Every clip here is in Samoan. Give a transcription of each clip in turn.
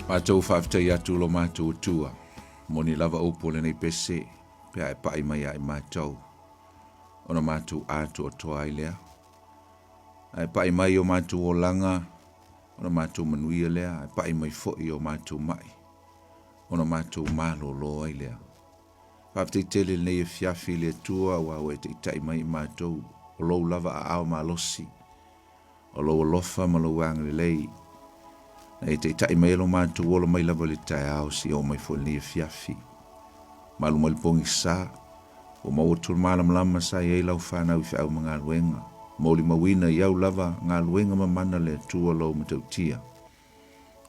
Matou faafetai atu lo matou Atua, moni lava upu o lenei pese, pe a e pai mai ia i matou, ona matou atoatoa ai lea. A e pai mai i o matou olaga, ona matou manuia lea, ae pai mai foi i o matou mai, ona matou malōlō ai lea. Faafetai tele i lenei afiafi i le Atua aua ua e taitai mai i matou, o lou lava aao malosi, o lou alofa ma lou agalelei, na e taitai mai ai lo matou ola mai lava i le taeao seia oo mai foi i lenei afiafi. Malu mai le pogisa, ua maua atu le malamalama sa i ai lau fanau i feau ma galuega, molimauina i au lava galuega mamana a le Atua lou matautia.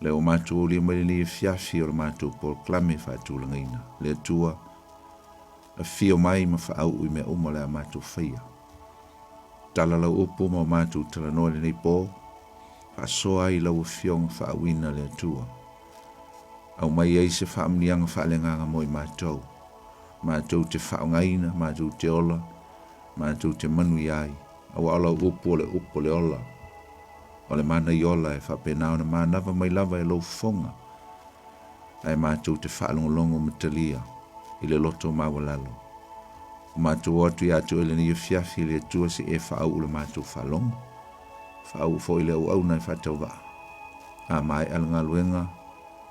Lea ua matou aulia mai lenei afiafi o le matou polokalame faatulagaina. Le Atua, afio mai ma faauu i mea uma o le a matou faia. Tala lau upu ma o matou talanoa i lenei po, faasoa ai lau Afioga faauuina le Atua. Aumai ai se faamuniaga faaleagaga mo i matou, matou te faaaogaina, matou te ola, matou te manuia ai, aua o lau upu o le upu o le ola, o le manaiola e faapena ona manava mai lava e lou fofoga, ae matou te faalogologo ma talia i le loto maualalo. Ua matou o atu ia te oe i lenei afiafi, le Atua se i e faauu le matou faalogo, faauu foi le auauna e faatauvaa. A maea le galuega,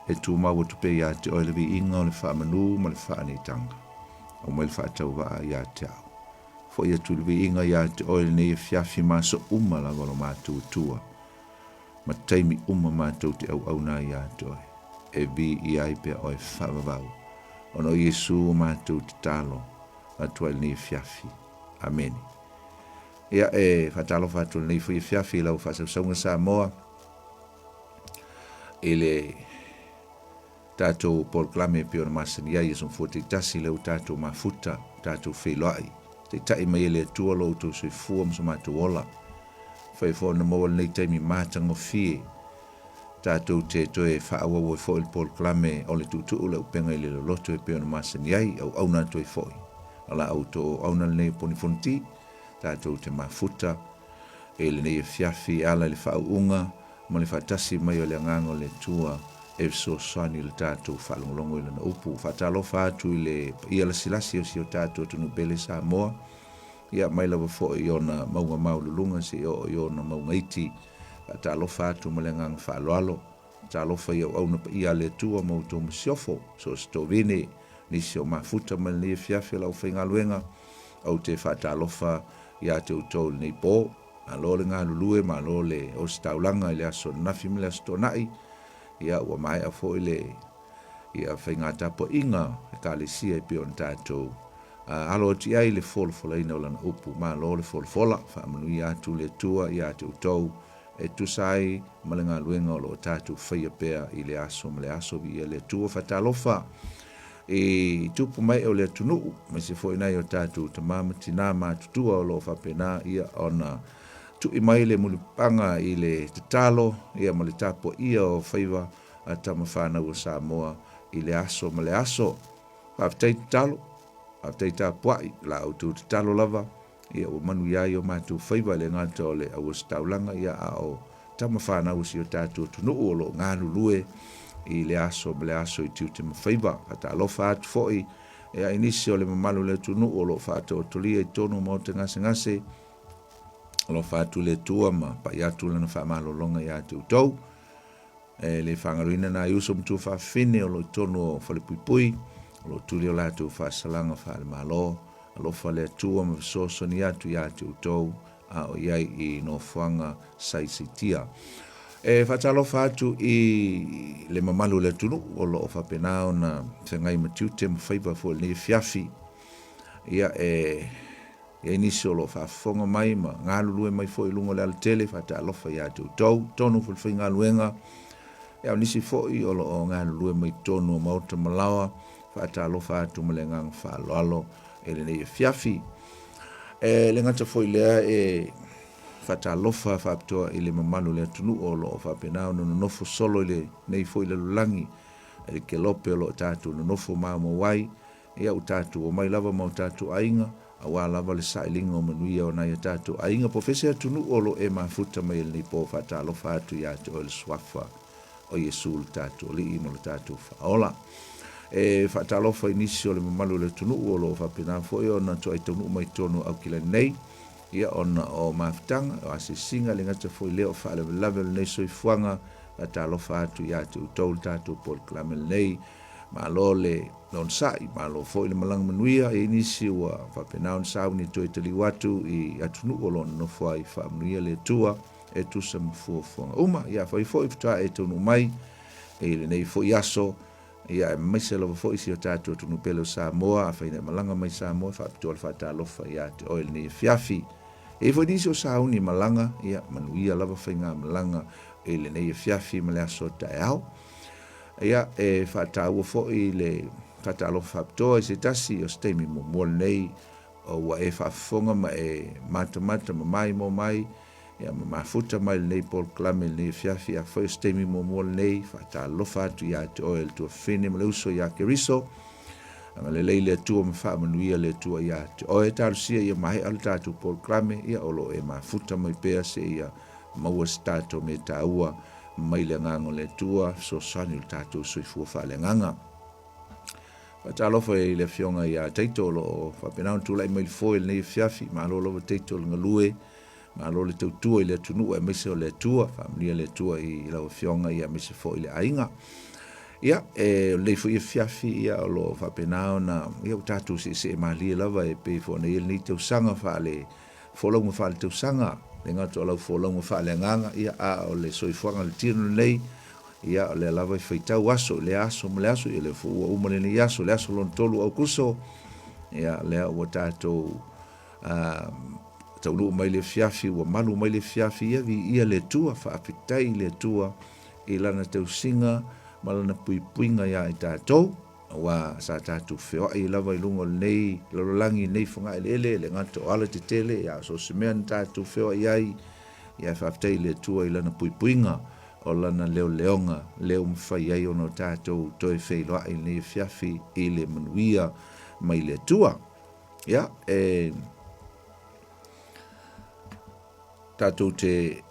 e tumau atu pea ia te oe le viiga o le faamanu ma le faaneetaga. Aumai le faatauvaa ia te au. Foi atu le viiga ia te oe i lenei afiafi ma aso uma lava o lo matou Atua, ma taimi uma matou te auauna ai ia te oe, e viia ai pea oe faavavau, ona o Iesu o matou tatalo atu ai i lenei afiafi. Amene. Ia, e faatalofa atu i lenei foi afiafi i lau faasausauga Samoa i le tatou polokalame e pei ona masani ai, Aso Gafua taitasi, lea ua tatou mafuta, tatou feiloai. Taitai mai e le Atua lo outou soifua ma so matou ola. Fai foi ona maua lenei taimi matagofie tatou te toe faaauau ai foi le polokalame o le tuutuu le upega i le loloto e pei ona masani ai, auauna atu ai foi. O la outou auauna lenei o Poni Fonoti, tatou te mafuta i lenei afiafi e ala i le faauuga ma le faatasi mai o le Agaga o le Atua e fesoasoani i le tatou faalogologo i Lana Upu. Faatalofa atu i le paia lasilasi o si o tatou atunuu pele Samoa, ia mai lava foi i ona mauga maualuluga seia oo i ona mauga iti. Faatalofa atu ma le agaga faaaloalo. Talofa i auauna paia a le Atua ma outou masiofo, so o se tovine, nisi o mafuta mai lenei afiafi o le aufaigaluega, ou te faatalofa ia te outou i lenei po. Malo le galulue, malo le ositaulaga i le aso ananafi ma le aso Toonai. Ia, ua maea foi le ia faiga tapuaiga Ekalesia e pei ona tatou alo atu i ai le folafolaina o lana upu. Malo le folafola, faamanuia atu le Atua ia te outou e tusa ai ma le galuega o lo o tatou faia pea i le aso ma le aso. Viia le Atua, faatalofa i tupu mae o le atunuu, aemaise foi nai o tatou tama ma tina matutua o lo o faapena ia ona tui mai le mulipapaga i le tatalo ia ma le tapuaia o faiva a tama fanau o Samoa i le aso ma le aso. Faafetai tatalo, faafetai tapuai, la outou tatalo lava Ia ua manuia ai o matou faiva e le gata o le auositaulaga, ia a o tama fanau o si o tatou atunuu o lo o galulue i le aso ma le aso i tiute ma faiva. Faatalofa atu foi ia i nisi o le mamalu o le atunuu o lo o faataotolia i totonu o maota gasegase. Alofa atu le Atua ma pai atu lana faamalologa ia te outou. E le faagaloina nai uso ma tuafafine o lo o i totonu o Falepuipui, o lo o tuli o latou faasalaga faale-Malo. Alofa le Atua ma fesoasoani atu ia te outou a o i ai i nofoaga saisaitia. E faatalofa atu i le mamalu o le atunuu o lo o faapena ona feagai ma tiute ma faiva foi i lenei afiafi. Ia, e I ai nisi o lo o faafofoga mai ma galulue mai foi i luga o le alatele, faatalofa ia te outou, totonu foi o le faigaluega. Ia, o nisi foi o lo o galulue mai totonu o maota ma laoa, faatalofa atu ma le agaga faaaloalo i lenei afiafi. E le gata foi i lea, e faatalofa faapitoa i le mamalu o le atunuu o lo o faapena ona nonofo solo i lenei foi lalolagi, i le kelope o lo o tatou nonofo maumau ai, Ia ua tatou omai lava ma o tatou aiga, aua lava le sailiga o manuia o nai a tatou aiga po o fea se atunuu o lo o e mafuta mai ai lenei po. Faatalofa atu ia te oe le Suafa O Iesu lo tatou Alii ma lo tatou Faaola. E faatalofa i nisi o le mamalu o le atunuu o lo o faapena foi ona toai taunuu mai totonu o Aukilani nei, ia ona o mafutaga, o asiasiga, e le gata foi i lea o faalavelave o lenei soifuaga. Faatalofa atu ia te outou le tatou polokalame lenei. Malo le onosai, malo foi le malaga manuia. E i ai nisi ua faapena ona sauni e toe taliu atu i atunuu o lo o nonofo ai, faamanuia le Atua e tusa ma fuafuaga uma. Ia afai foi faatoa e taunuu mai i lenei foi aso, ia aemaise lava foi si o tatou atunuu pele o Samoa, afai na e malaga mai Samoa, e faapitoa le faatalofa ia te oe i lenei afiafi. E i ai foi nisi o sauni malaga, ia manuia lava faigamalaga i lenei afiafi ma le aso taeao. Ia, e faataua foi le faatalofa faapitoa i se tasi o se taimi muamua lenei ua e faafofoga ma e matamata ma maimoa mai, ia ma mafuta mai lenei polokalame i lenei afiafi. Afai o se taimi muamua lenei, faatalofa atu ia te oe le tuafafine ma le uso ia Keriso. Agalelei le Atua ma faamanuia le Atua ia te oe. Talosia ia maea le tatou polokalame, ia o lo o e mafuta mai pea seia maua se tatou mea taua mai le agaga o le Atua, fesoasoani o le tatou soifua faaleagaga. Faatalofa i le afioga ia Taito o lo o faapena ona tulai mai le foe i lenei afiafi. Malo lava Taito le galue, malo le tautua i le atunuu aemaise o le Atua. Faamanuia le Atua i lau afioga ia aemaise foi le aiga. Ia, e, o lenei foi afiafi ia o lo o faapena ona ia ua tatou seesee malie lava e pei foi ona i ai lenei tausaga faale folauga faaletausaga, le gata o lau folauga faaleagaga, ia, a o le soifuaga o le tino lenei, ia, o lea lava e faitau aso i lea aso ma le aso, ia, lea foi ua uma lenei aso, le aso lona 3 o Aukuso, ia, lea ua tatou taunuu mai le afiafi, ua malu mai le afiafi, ia, viia le Atua, faafetai i le Atua i lana tausiga ma lana puipuiga iā i tatou. Aua sa tatou feoai lava i luga o lenei lalolagi, lenei fogaeleele, le gata o alatetele, a o so o se mea na tatou feoai ai, ia e faafetai i le Atua i Lana puipuiga, o Lana leoleoga, lea ua mafai ai ona o tatou toe feiloai i lenei afiafi i le manuia mai le Atua. Ia, e tatou te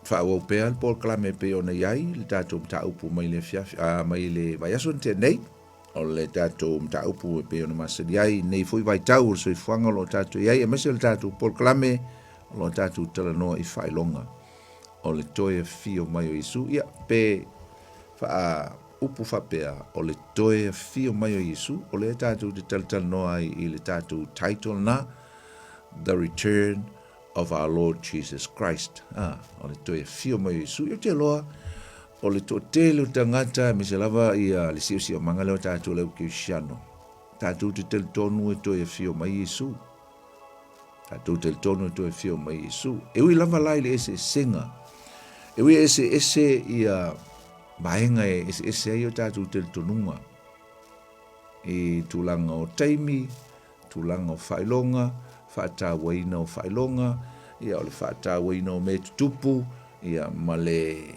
faaauau pea le polokalame e pei ona i ai le tatou mataupu mai le afiafi, a, mai le vaiaso na tea nei, o le tatou mataupu e pei ona masani ai i lenei foi vaitau o le soifuaga o lo o tatou i ai, aemaise o le tatou polokalame o lo o tatou talanoa i faailoga o le toe afio mai o Iesu. Ia, pe faaupu faapea, o le toe afio mai o Iesu, o lea tatou te talatalanoa ai i le tatou title na, The Return of our Lord Jesus Christ. Ah, o le toe afio mai o Iesu. Ia te loa, o le toatele o tagata, aemaise lava ia le siosiomaga lea o tatou le au kerisiano. Tatou te talitonu e toe afio mai Iesu. Tatou talitonu e toe afio mai Iesu. E ui lava la i le eseesega. E ui e eseese ia vaega e eseese ai o tatou talitonuga i tulaga o taimi, tulaga o faailoga, faatauaina o faailoga, ia o le faatauaina o mea tutupu, ia ma le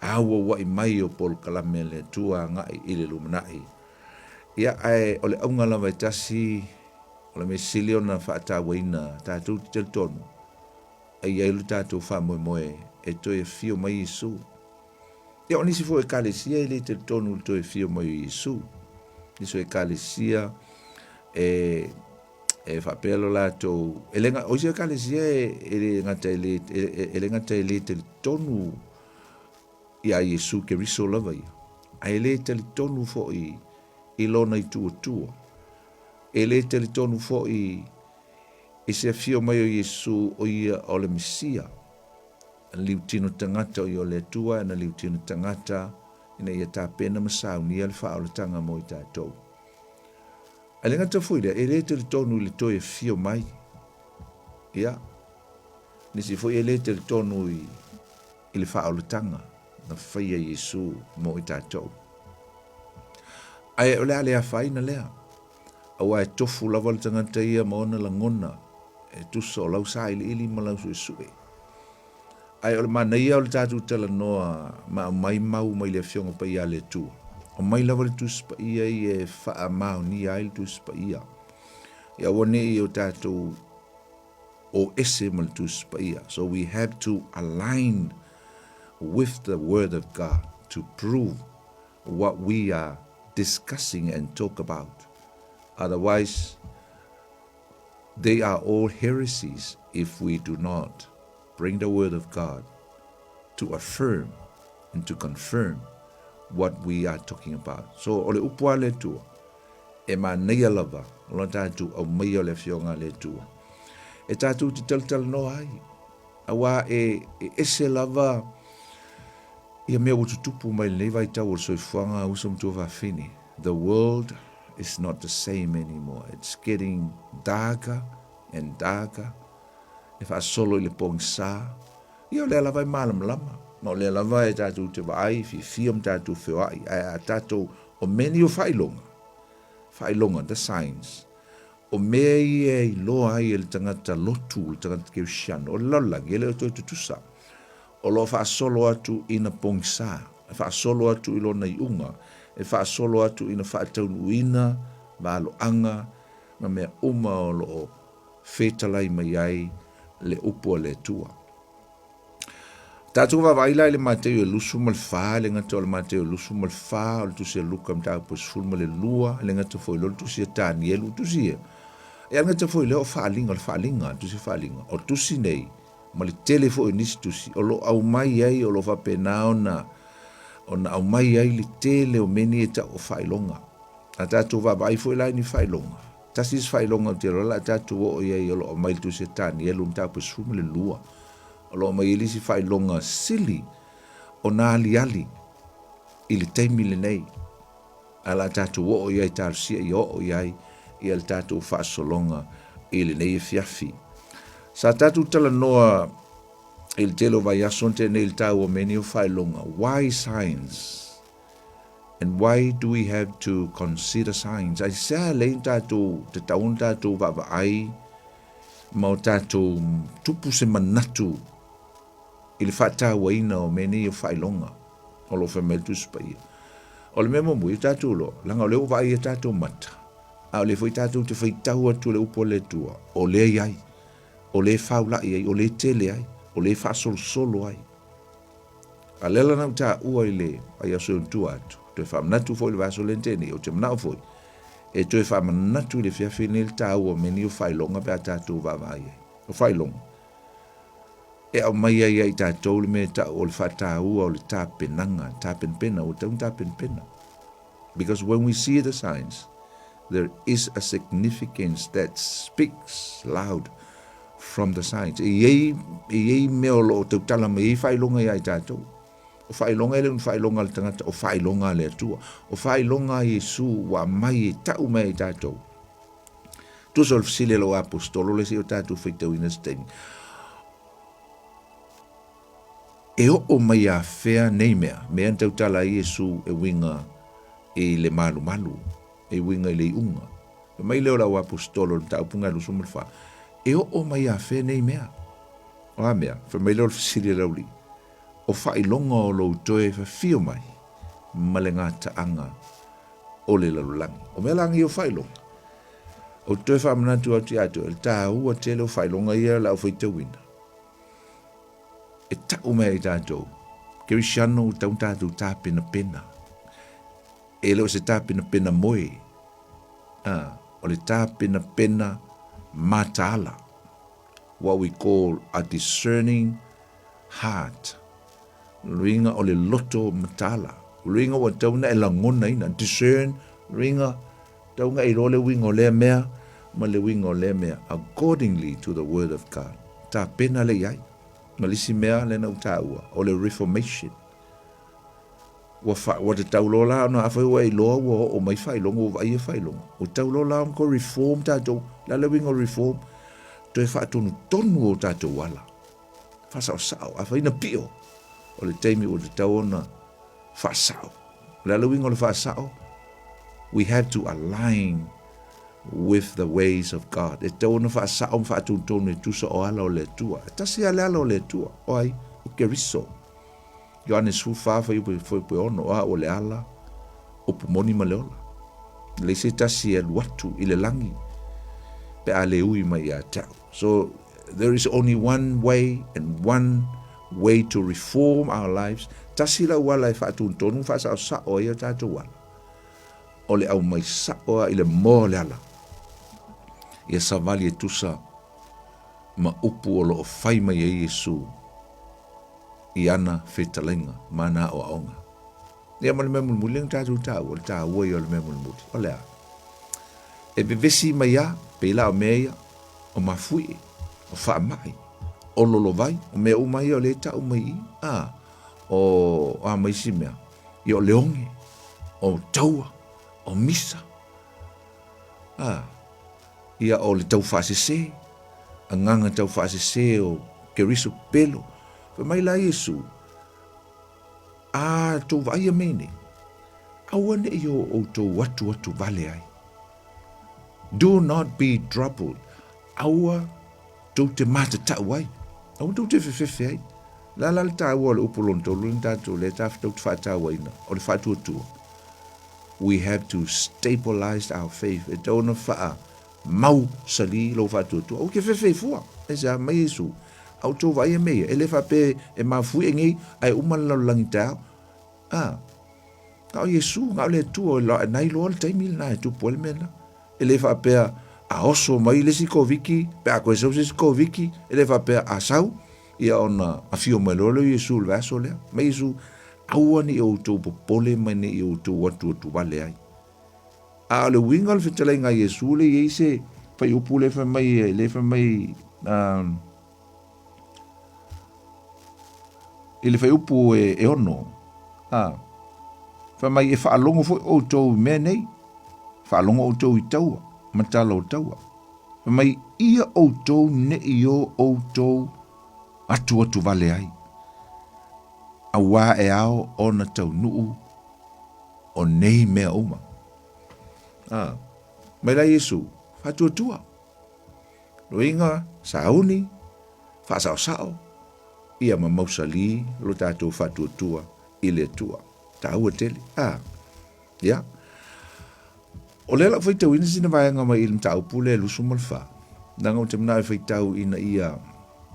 auauai mai o polokalame a le Atua agai i le lumanai. Ia ae o le auga lava e tasi, o le mea sili ona faatauaina tatou te talitonu, e i ai lo tatou faamoemoe e toe afio mai Iesu. Ia o nisi foi ekalesia e le talitonu i le toe afio mai o Iesu. Nisi o ekalesia e e faapea lo latou e le o isi ekalesia e le gata e le e le gata e le talitonu ia Iesu Keriso lava ia, ae e le talitonu foi i lona ituatua. E le talitonu foi i se afio mai o Iesu o ia o le Mesia. Na liutino tagata o ia o le Atua, na liutino tagata ina ia tapena ma saunia le faaolataga mo i tatou. Ae le gata foi lea, e le talitonu i le toe afio mai. Ia, nisi foi e le talitonu i, i le faaolataga na faia Iesu mo i tatou. Ae o le a le afaina lea, aua e tofu lava le tagata ia ma ona lagona e tusa o lau sailiili ma lau suesue. Ae o le manaia o le tatou talanoa ma aumai mau mai le Afioga Paia a le Atua. Aumai lava le Tusi Paia ia e faamaonia ai le Tusi Paia. Ia aua ne i o tatou o ese ma le Tusi Paia. So we have to align with the Word of God. to prove what we are discussing and talk about. Otherwise, they are all heresies if we do not bring the Word of God to affirm and to confirm what we are talking about. So, o le upu a le Atua, e manaia lava o lo tatou aumaia o le Afioga a le Atua. E tatou te talatalanoa ai, auā e, e ese lava ia mea ua tutupu mai lenei vaitau o le soifuaga a uso ma tuafafine. The world is not the same anymore. It's getting darker and darker. E faasolo i le pogisa. Ia o lea lava e malamalama, ma o lea lava e tatou te vaai, fiafia ma tatou feoai, ae a tatou, o mea nei o faailoga, faailoga, the signs, o mea ia e iloa ai e le tagata lotu, le tagata kerisiano, o le lalolagi e le o toe tutusa. O lo o faasolo atu ina pogisa, e faasolo atu i lona iuga, e faasolo atu ina faataunuuina valoaga ma mea uma o lo o fetalai mai ai le upu a le Atua. Tatou vaavaai la i le Mateo e 24, e le gata o le Mateo e 24, o le tusi a Luka mataupu e 12, e le gata foi lea o le tusi a Tanielu, tusi ia. E le gata foi lea o faaaliga, o le faaaliga, le tusi a faaaliga. O tusi nei, ma le tele foi o nisi tusi, o lo o aumai ai, o lo o faapena ona, ona aumai ai le tele o mea nei e tau o faailoga. A tatou vaavaai foi la i ni faailoga, tasi isi faailoga ou te iloa o le a tatou oo i ai o lo o aumai i le tusi a Tanielu mataupu e 12, o lo o aumai ai le isi faailoga sili ona aliali i le taimi lenei, ae o le a tatou oo i ai, talosia ia oo i ai ia le tatou faasologa i lenei afiafi. Sa tatou talanoa i le tele o vaiaso na tea nei i le taua o mea nei o faailoga, why signs? And why do we have to consider signs? Aisea e leai ona tatou tatau ona tatou vaavaai ma o tatou tupu se manatu i le faatauaina o mea nei o faailoga o lo o fai mai le Tusi Paia. O le mea muamua, ia tatou iloa, leaga o lea ua vaai i a tatou mata, a o lea foi tatou te faitau atu i le upu a le Atua, o lea e i ai, o lea e faulai ai, o lea e tele ai, o lea e faasolosolo ai. A lea la na ou taua i le vaiaso e tua atu, toe faamanatu foi i le vaiaso lea na tea nei, ou te manao foi e toe faamanatu i le afiafi lenei le taua o mea nei o faailoga pe a tatou vaavaai ai. O faailoga, e aumai ai ia i tatou le mea e tau o le faataua o le tapenaga, tapenapena, ua tatau ona tapenapena. Because when we see the signs, there is a significance that speaks loud from the signs. E i ai, e i ai mea o lo o tautala mai ai faailoga ia i tatou. O faailoga e le o ni faailoga a le tagata, o faailoga a le Atua. O faailoga a Iesu ua aumai e tau mai ia i tatou. Tusa o le fesili a lou aposetolo lea seia o tatou faitauina se taimi. E oo mai afea nei mea, mea na tautala ai Iesu e uiga i le malumalu, e uiga i le iuga. Fai mai lea o le au aposetolo i le mataupu lena e 24, E oo mai afea nei mea? O a mea? Fai mai lea o le fesili a le aualii, O faailoga o lou toe fafio mai ma le gataaga o le lalolagi. O mea la nei o faailoga, ou te toe faamanatu atu ia te oe, le taua tele o faailoga ia o le a ou faitauina. E tau mai ai tatou, Kerisiano ua tatau ona tatou tapenapena. E le o se tapenapena moe, a, o le tapenapena mataala. What we call a discerning heart. Luiga o le loto mataala. Luiga ua tatau ona e lagonaina, discern, luiga, tatau ona e iloa le uiga o lea mea ma le uiga o lea mea, accordingly to the word of God. Tapena lea i ai. Ma le isi mea lea na ou taua, o le reformation. Ua, fa, ua tatau loa la ona afai ua e iloa ua oo mai faailoga, ua vaaia faailoga. Ua tatau loa la ona toe reform tatou. O le a le uiga o le reform? Toe faatonutonu o tatou ala. Faasaosao. Afai na pio, o le taimi ua tatau ona faasao. O le a le uiga o le faasao? We have to align with the ways of God. E tatau ona faasao ma faatonutonu e tusa o ala o le Atua. E tasi lava le ala o le Atua. O ai? O Keriso. Ioane 14 fuaiupu 6, o au o le ala, upu moni ma le ola. E leai se tasi e alu atu i le lagi pe a le ui mai ia te au. So there is only one way and one way to reform our lives. Tasi le auala e faatonutonu ma faasaosao ai o tatou ala, o le aumai sao lava i le moa o le ala, ia savali e tusa ma upu o lo o fai mai ai Iesu i ana fetalaiga ma ana aoaoga. Ia ma le mea mulimuli lea na tatou taua, o le taua ia o le mea mulimuli, o le a? E vevesi mai a, pei la o mea ia, o mafuie, o faamai, o lolovai, o mea uma ia o lea e tau mai i i, a, o a ma isi mea, ia o le oge, o taua, o misa, a, ia o le taufaasese, agaga taufaasese o Keriso pepelo. Fai mai la Iesu, a tou vaaia mea nei, aua ne i o outou atuatu vale ai. Do not be troubled. Aua tou te matatau ai. Aua tou te fefefe ai. La la le taua o le upu lona tolu lena tatou lea tou te faatauaina, o le faatuatua. We have to stabilize our faith. E tatau ona faa mau sali lou faatuatua. Aua ke fefe fua. E se a mai Iesu. A outou vaaia mea ia, e le faapea e mafuie nei ae uma le lalolagi taeao. A, na o Iesu, na o le Atua, na iloa le taimi lena e tupu ai le mea lena. E le faapea a oso mai le isi Koviki, pe a toe sau se isi Koviki, e le faapea a sau, ia ona afio mai loa lea o Iesu i le vaiaso lea. Mai Iesu, aua ne i outou popole ma ne i outou atuatu vale ai. A o le uiga o le fetalaiga a Iesu lea e i ai se fuaiupu lea e fai mai, lea e fai mai, i le fuaiupu e, e ono, a, fai mai e faalogo foi outou i mea nei, faalogo outou i taua, ma tala o taua. Fai mai, ia outou ne i o outou atuatu vale ai, auā e ao ona taunuu o nei mea uma. A, mai la Iesu, faatuatua. Loiga, sauni, faasaosao, ia ma mausali lo tatou faatuatua i le Atua. Taua tele. A, ia. O lea lau faitauina sina vaega mai i le mataupu lea 24. Leaga ou te manao e faitau ina ia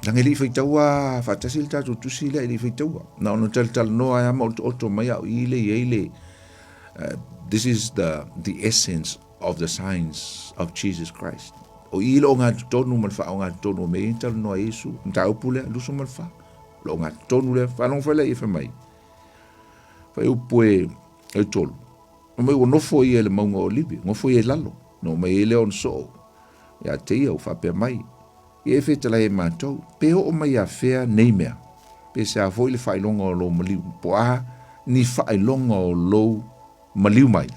leaga e le i faitaua faatasi le tatou tusi lea e le i faitaua. Na ona talatalanoa ai lava ma otooto mai au i le i ai le this is the essence of the signs of Jesus Christ. O i le ogatotonu ma le faaogatotonu o mea ia na talanoa ai Iesu, mataupu lea, 24. O le ogatotonu lea, faalogo foi lea ia fai mai. Fuaiupu e, e tolu. Fai mai ua nofo ia i le mauga o Olivi, nofo ia i lalo, na oo mai ai lea ona soo ia te ia ua faapea mai, Ia e fetalai e matou, pe oo mai ia fea nei mea, pe se a foi le faailoga o lou maliu, po o a ni faailoga o lou maliu mai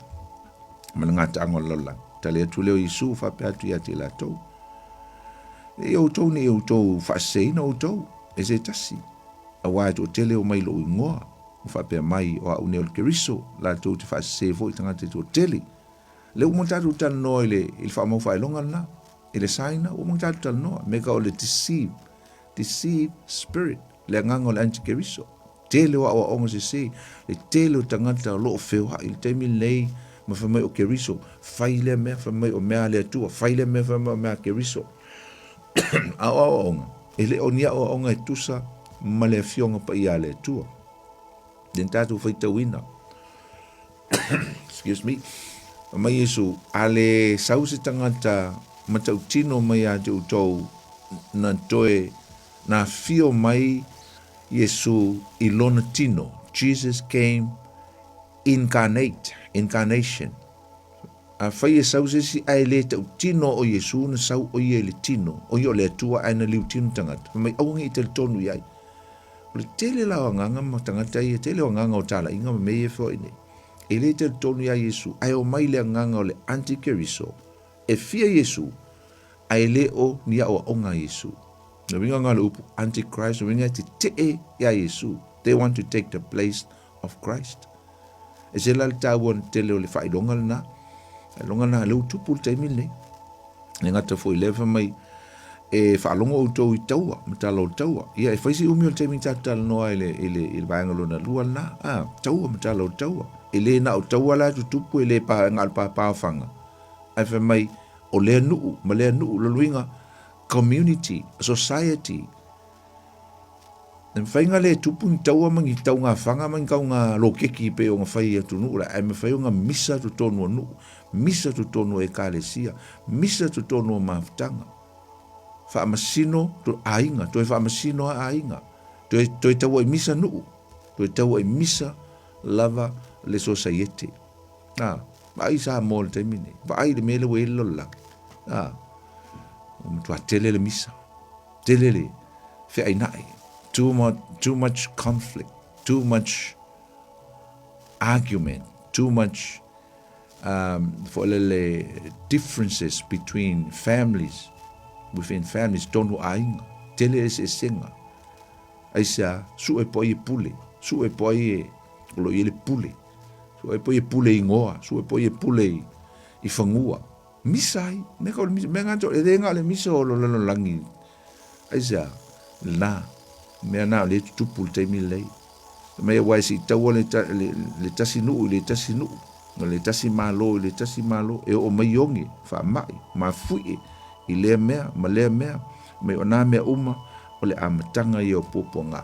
ma le gataaga o le lalolagi. Tali atu lea o Iesu ua faapea atu ia te i latou, Ne i outou ne i outou faaseseina outou e se tasi, auā e toatele o mai i lou igoa, ua faapea mai, o au nei o le Keriso, latou te faasese foi i tagata e toatele. Lea ua uma ona tatou talanoa i le, i le faamau faailoga lena, i le sign ua uma ona tatou talanoa, me ka o le deceive, deceive spirit, le agaga o le antikeriso. Tele o aoaoga sese, le tele o tagata o lo o feoai i le taimi lenei ma fai mai o Keriso, fai lea mea, fai mai o mea a le Atua, fai lea mea, fai mai o mea a Keriso. A o aoaoga, e le o ni aoaoga e tusa ma le Afioga Paia a le Atua. Lea na tatou faitauina. Excuse me. Fai mai Iesu, a le sau se tagata matautino mai ia te outou na toe na afio mai Iesu i lona tino, Jesus came incarnate, incarnation. Afai e sau se isi ae le tautino o Iesu na sau o ia i le tino, o ia o le Atua ae na liu tino tagata, fai mai aua ne i talitonu i ai. O le tele la o agaga ma tagata ia, tele o agaga o talaiga ma mea ia e feoai nei. E le talitonu ia Iesu, ae omai le agaga o le antikeriso, e fia Iesu, ae le o ni aoaoga a Iesu. Le uiga lena o le upu antichrist, le uiga e tetee ia Iesu. They want to take the place of Christ. E se la le taua tele o le faailoga lena. Faailoga lena lea ua tupu le taimi lenei. E gata foi lea fai mai e faalogo outou i taua, ma tala o taua. Ia e fai si umi o le taimi tatou talanoa i le, i le, i le vaega lona lua lena. Ah, taua ma tala o taua. E le na o taua la tutupu e le pa, na o le pāpāofaga. Ae fai mai, o lea nuu ma lea nuu, lona uiga, community, society. E mafai ona le tupu ni taua ma ni taugafaga ma ni tauga loketi pei ona fai i atunuu la, ae mafai ona misa totonu o nuu, misa totonu o ekalesia, misa totonu o mafutaga. Faamasino to aiga, toe faamasino lava aiga, toe, toe tauai misa nuu, toe tauai misa lava le sosaiete. A, vaai Samoa i le taimi lenei, vaai i le mea lea ua i ai le lalolagi. A, ua matua tele le misa, tele le feainai, too much, too much conflict, too much argument, too much um, foi lele differences between families, within families, tonu aiga, tele eseesega. Aisea, sue po ai e pule, sue po ai e, o lo o i ai le pule, sue po ai e pule i igoa, sue po ai e pule i, i fagua. Misa ai, mea ka o le misa, mea ngā e le ngā o le misa o lo lalolagi. Aisea, lena, mea na o le tutupu le taimi lenei. Mai aua e siitaua le, le, le tasi nuu i le tasi nuu, ma le tasi malo i le tasi malo, e oo mai oge, faamai, mafuie, i lea mea ma lea mea, mai o nā mea uma, o le amataga ia o puapuaga.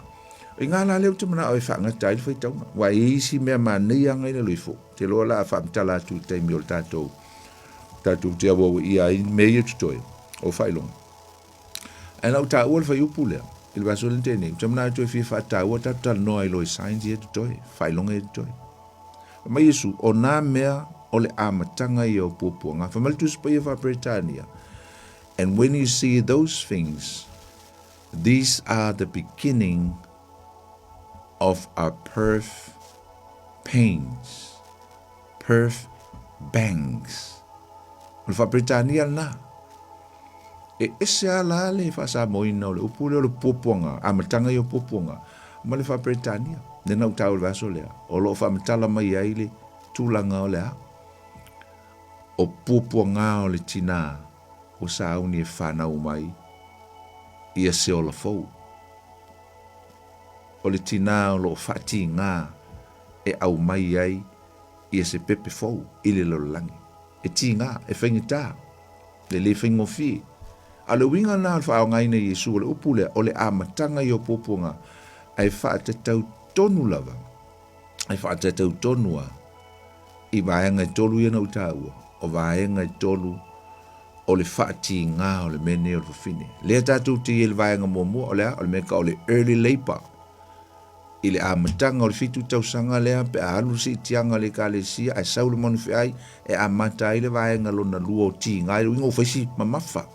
O i ngā la lea ou te manao e faagata ai le faitauga, aua e i ai isi mea manaia aga i lalo ifo, te loa la a faamatala atu i le taimi o le tatou, tatou te auauia ai mea ia totoe o faailoga. Ae na ou taua le fuaiupu lea i le vaiaso lea na tea nei, ou te manao e toe fia faataua tatou talanoa ai loa i signs ia totoe, faailoga ia totoe. Fai mai Iesu, o nā mea o le amataga ia o puapuaga. Fai mai le Tusi Paia Faa-Peretania, And when you see those things, these are the beginning of our birth pains. Birth bangs. O le Faa-Peretania lena. E ese lava la le faasamoaina o le upu lea o le puapuaga, amataga ia o puapuaga, ma le Faa-Peretania. Lea na ou taua i le vaiaso lea, o lo o faamatala mai ai le tulaga o le a? O puapuaga o le tinā ua sauni e fanau mai ia se ola fou. O le tinā o lo o faatigā e aumai ai ia se pepe fou i le lalolagi. E tigā, e faigata, e le faigofie. A o le uiga lena o le faaaogaina e Iesu o le upu lea, o le amataga ia o puapuaga, ae faatatau tonu lava, ae faatatau tonu lava i vaega e tolu ia na ou taua, o vaega e tolu o le faatigā o le mea nei o le fafine. Lea tatou te i ai i le vaega muamua, o le a? O le mea e tau o le early labour. I le amataga o le fitu tausaga lea pe a alu le siitiaga a le Ekalesia ae sau le manufeai e amata ai le vaega lona lua o tiga i le uiga ua fai si mamafa.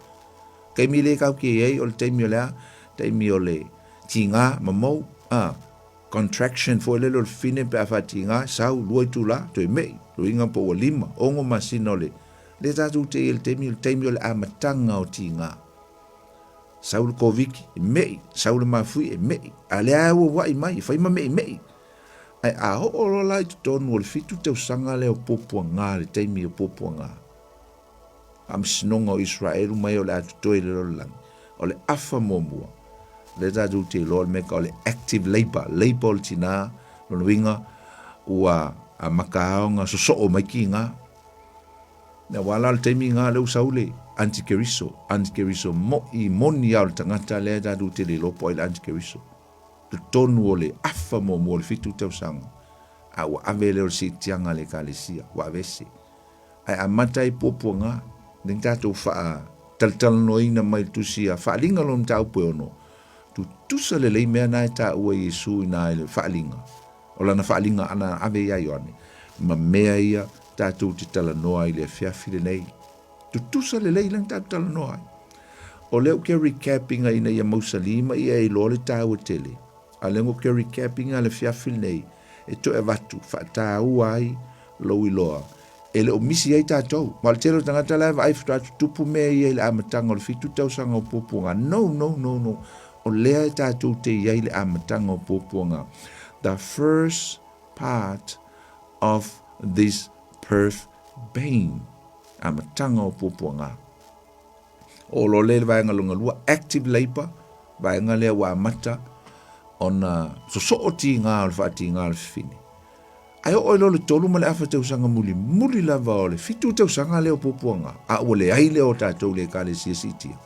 Taimi le tatou te i ai o le taimi o le a? Taimi o le tiga mamou a contraction foi lele o le fafine pe a faatiga sau lua itula toe mei le uiga po ua lima ono masina o le lea tatou te i ai i le taimi o le taimi o le amataga o tiga. Sau le Koviti, e meʻi, sau le mafuie, e meʻi, a lea lava e uauaʻi mai, e fai ma meʻimeʻi. Ae a oo loa la i totonu o le fitu tausaga lea o puapuaga, le taimi o puapuaga, faamasinoga o Iseraelu mai o le a totoe i le lalolagi, o le afa muamua, lea tatou te iloa o le mea tau o le active labour, labour o le tina, lona uiga ua amata lava ona sosoo mai tiga. Aua la o le taimi lena lea ua sau le antikeriso, antikeriso moʻi, moni lava o le tagata lea tatou te le iloa po o ai le antikeriso. Totonu o le afa muamua o le fitu tausaga, a ua ave lea o le siitiaga a le Ekalesia, ua aveese. Ae amata ai puapuaga, lea na tatou faatalatalanoaina mai le tusi a Faaaliga lona mataupu e ono, tutusa lelei mea na e taua e Iesu i ina i le Faaaliga. O lana faaaliga ana ave ia Ioane, ma mea ia tatou te talanoa ai i le afiafi lenei. Tutusa lelei lea na tatou talanoa ai. O lea ou te recap ina ina ia mausali ma ia iloa le taua tele. A o lea ou te recap ina le afiafi lenei e toe avatu faataua ai lou iloa e le o misi ai tatou. Ma o le tele o tagata la e vaai faatoa tutupu mea ia i le amataga o le fitu tausaga o puapuaga. No, no, no, no. O lea e tatou te i ai i le amataga o puapuaga. The first part of this birth pain. Amataga o puapuaga. O lo lea i le vaega lona lua, active labour, vaega lea ua amata ona sosoo tiga o le faatiga o le fafine. Ae oo ai loa le tolu ma le afa tausaga mulimuli lava o le fitu tausaga lea o puapuaga, a ua leai lea o tatou i le Ekalesia siitia.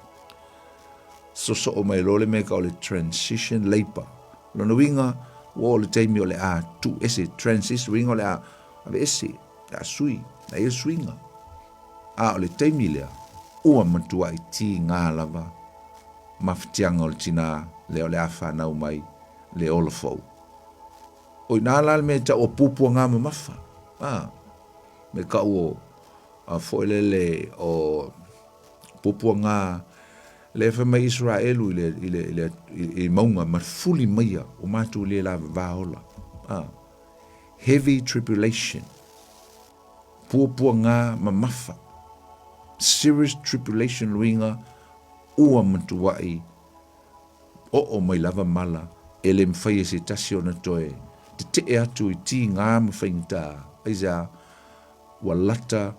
Sosoo mai loa le mea e tau o le transition labour. Lona uiga, ua oo le taimi o le a tuu ese, transition, uiga o le a aveese, le a sui, le a i ai le suiga. A o le taimi lea, ua matuai tiga lava mafatiaga o le tinā lea o le a fanau mai le ola fou. O i ina la le mea e tau o puapuaga mamafa, a, me tau o, a foi lele o puapuaga lea fai mai Isaraelu i le, i le, i le, i, i mauga ma fuli maia o matou le lavava ola. A, heavy tribulation, puapuaga mamafa, serious tribulation luiga ua matuai oo mai lava mala e le mafai e se tasi ona toe tetee atu i tiga ma faigata. Aisea? Ua lata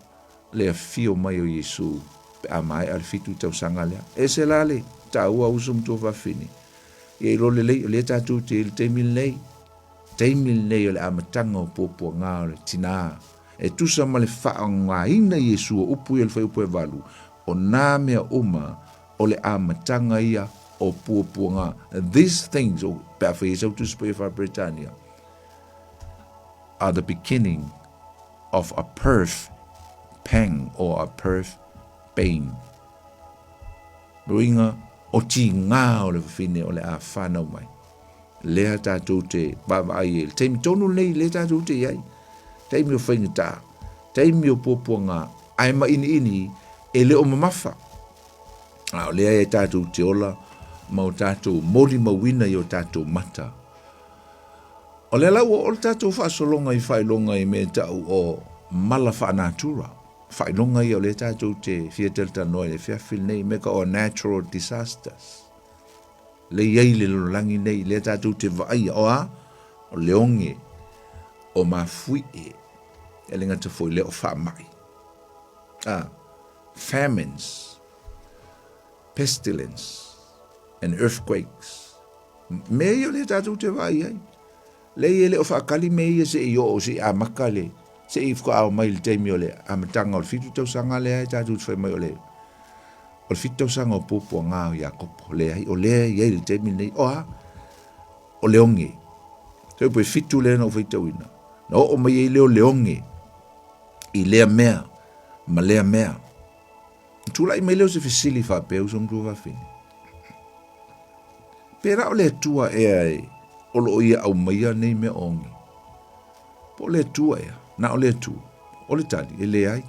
le afio mai o Iesu pe a maea le fitu tausaga lea. E ese la le taua uso ma tuafafine. Ia iloa lelei o lea tatou te i le taimi lenei. Taimi lenei o le amataga o puapuaga o le tinā. E tusa ma le faaaogaina Iesu o upu ia o le fuaiupu e valu, o nā mea uma o le amataga ia o puapuaga, these things, o, pe a fai ai sau Tusi Paia Faa-Peretania, are the beginning of a birth pang or a birth pain. Ruinga o tigā o le wawhine o le a whanau mai. Lea tātou te vaavaai ai. Le taimi tonu lenei, lea tātou te i ai. Taimi o faigata, taimi o puapuaga, ae maʻiniʻini e le o mamafa. A o lea e tātou te ola ma o tātou molimauina i o tātou mata. O lea la ua oo le tātou faasologa i faailoga i mea tau o mala faanatura. Faailoga ia o lea tātou te fia talatalanoa i le afiafi lenei, mea ka o natural disasters. Le i ai le lalolagi nei, lea tātou te vaaia, o a? O le oge, o mafuie, e le gata foi lea o faamai. Ah, famines, pestilence, and earthquakes. Mea ia o lea tātou te vaai ai. Leai e le o faakali mea ia seʻi oo, seʻi amata le, seʻi faatoa mai le taimi o le amataga o le fitu tausaga lea e tatou te fai mai o le, o le fitu tausaga o puapuaga o Iakopo. Leai, o lea e i ai le taimi lenei. O a? O le oge. Toe pe fitu lea na ou faitauina. Na oo mai ai lea o le oge i lea mea ma lea mea. Tulai mai lea o se fesili faapea uso ma tuafafine. Pēlā o le Atua ea e o lo o ia aumaia nei mea oge? Po o le Atua ea? Na o le Atua. O le tali, e leai.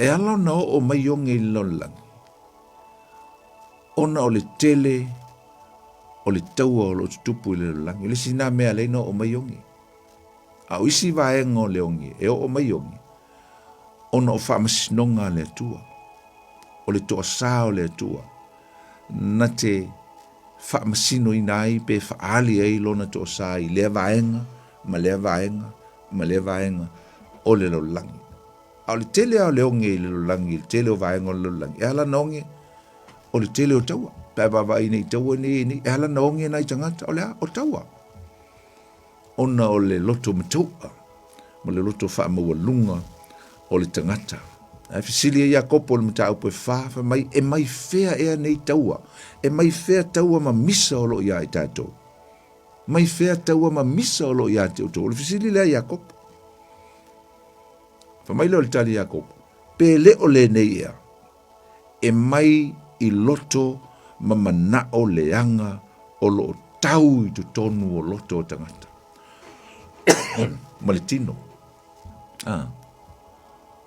E ala ona oo mai oge i le lalolagi, ona o le tele o le taua o lo o tutupu i le lalolagi. O le isi nā mea e ala ai ona oo mai oge. A o isi vaega o le oge e oo mai oge, ona o faamasinoga a le Atua, o le toasā o le Atua, na te faamasinoina ai pe faaali ai lona toasā i lea vaega ma lea vaega ma lea vaega o le lalolagi. A o le tele lava o le oge i le lalolagi, i le tele o vaega o le lalolagi, e ala ona oge, o le tele o taua. Pe a vaavaai nei i taua nei e nei, e ala ona oge nai tagata, o le a? O taua. Ona o le loto matau'a ma le loto faamaualuga o le tagata. Ae fesili ai Iakopo i le mataupu e fa, fai mai, E mai fea ea nei taua? E mai fea taua ma misa o lo o iā i tatou? Mai fea taua ma misa o lo o iā te outou? O le fesili lea a Iakopo. Fai mai lea o le tali a Iakopo, Pe le o lenei ea? E mai i loto ma manao leaga o lo o tau i totonu o loto o tagata ma le tino. Ah.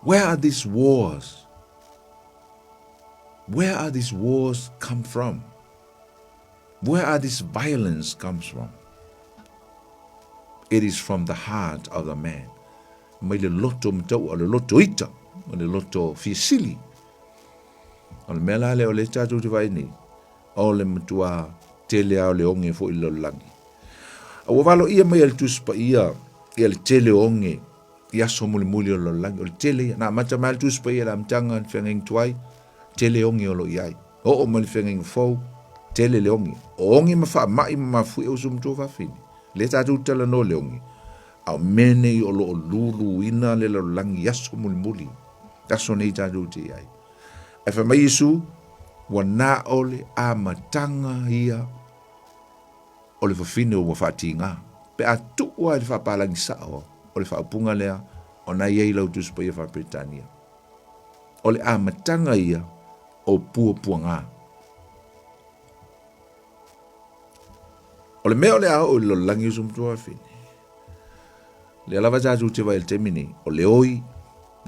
Where are these wars? Where are these wars come from? Where are this violence comes from? It is from the heart of the man. Mai le loto mataua, le loto ita, ma le loto fiasili. O le mea la lea o lea tatou te vaai nei, o le matua tele lava o le oge foi i le lalolagi. A ua valoia mai e le Tusi Paia ia le tele o oge i aso mulimuli o le lalolagi, o le tele ia. Na amata mai lava le Tusi Paia i le amataga i le feagaiga tuai, tele oge o lo o i ai. Oo mai le feagaiga fou, tele le oge. O oge ma faamai ma mafuie uso ma tuafafine. Lea tatou te talanoa i le oge, a o mea nei o lo o luluina le lalolagi i aso mulimuli, aso nei tatou te i ai. Ae fai mai Iesu, ua na o le amataga ia o o le fafine ua faatiga. Pe a tuu lava i le faapalagi sao o le faaupuga lea, o na i ai lau Tusi Paia faa-Peretania. O le amataga ia o puapuaga. O le mea o le a oo i le lalolagi uso matua wafine. Lea lava tatou te vaai i le taimi nei, o le oi,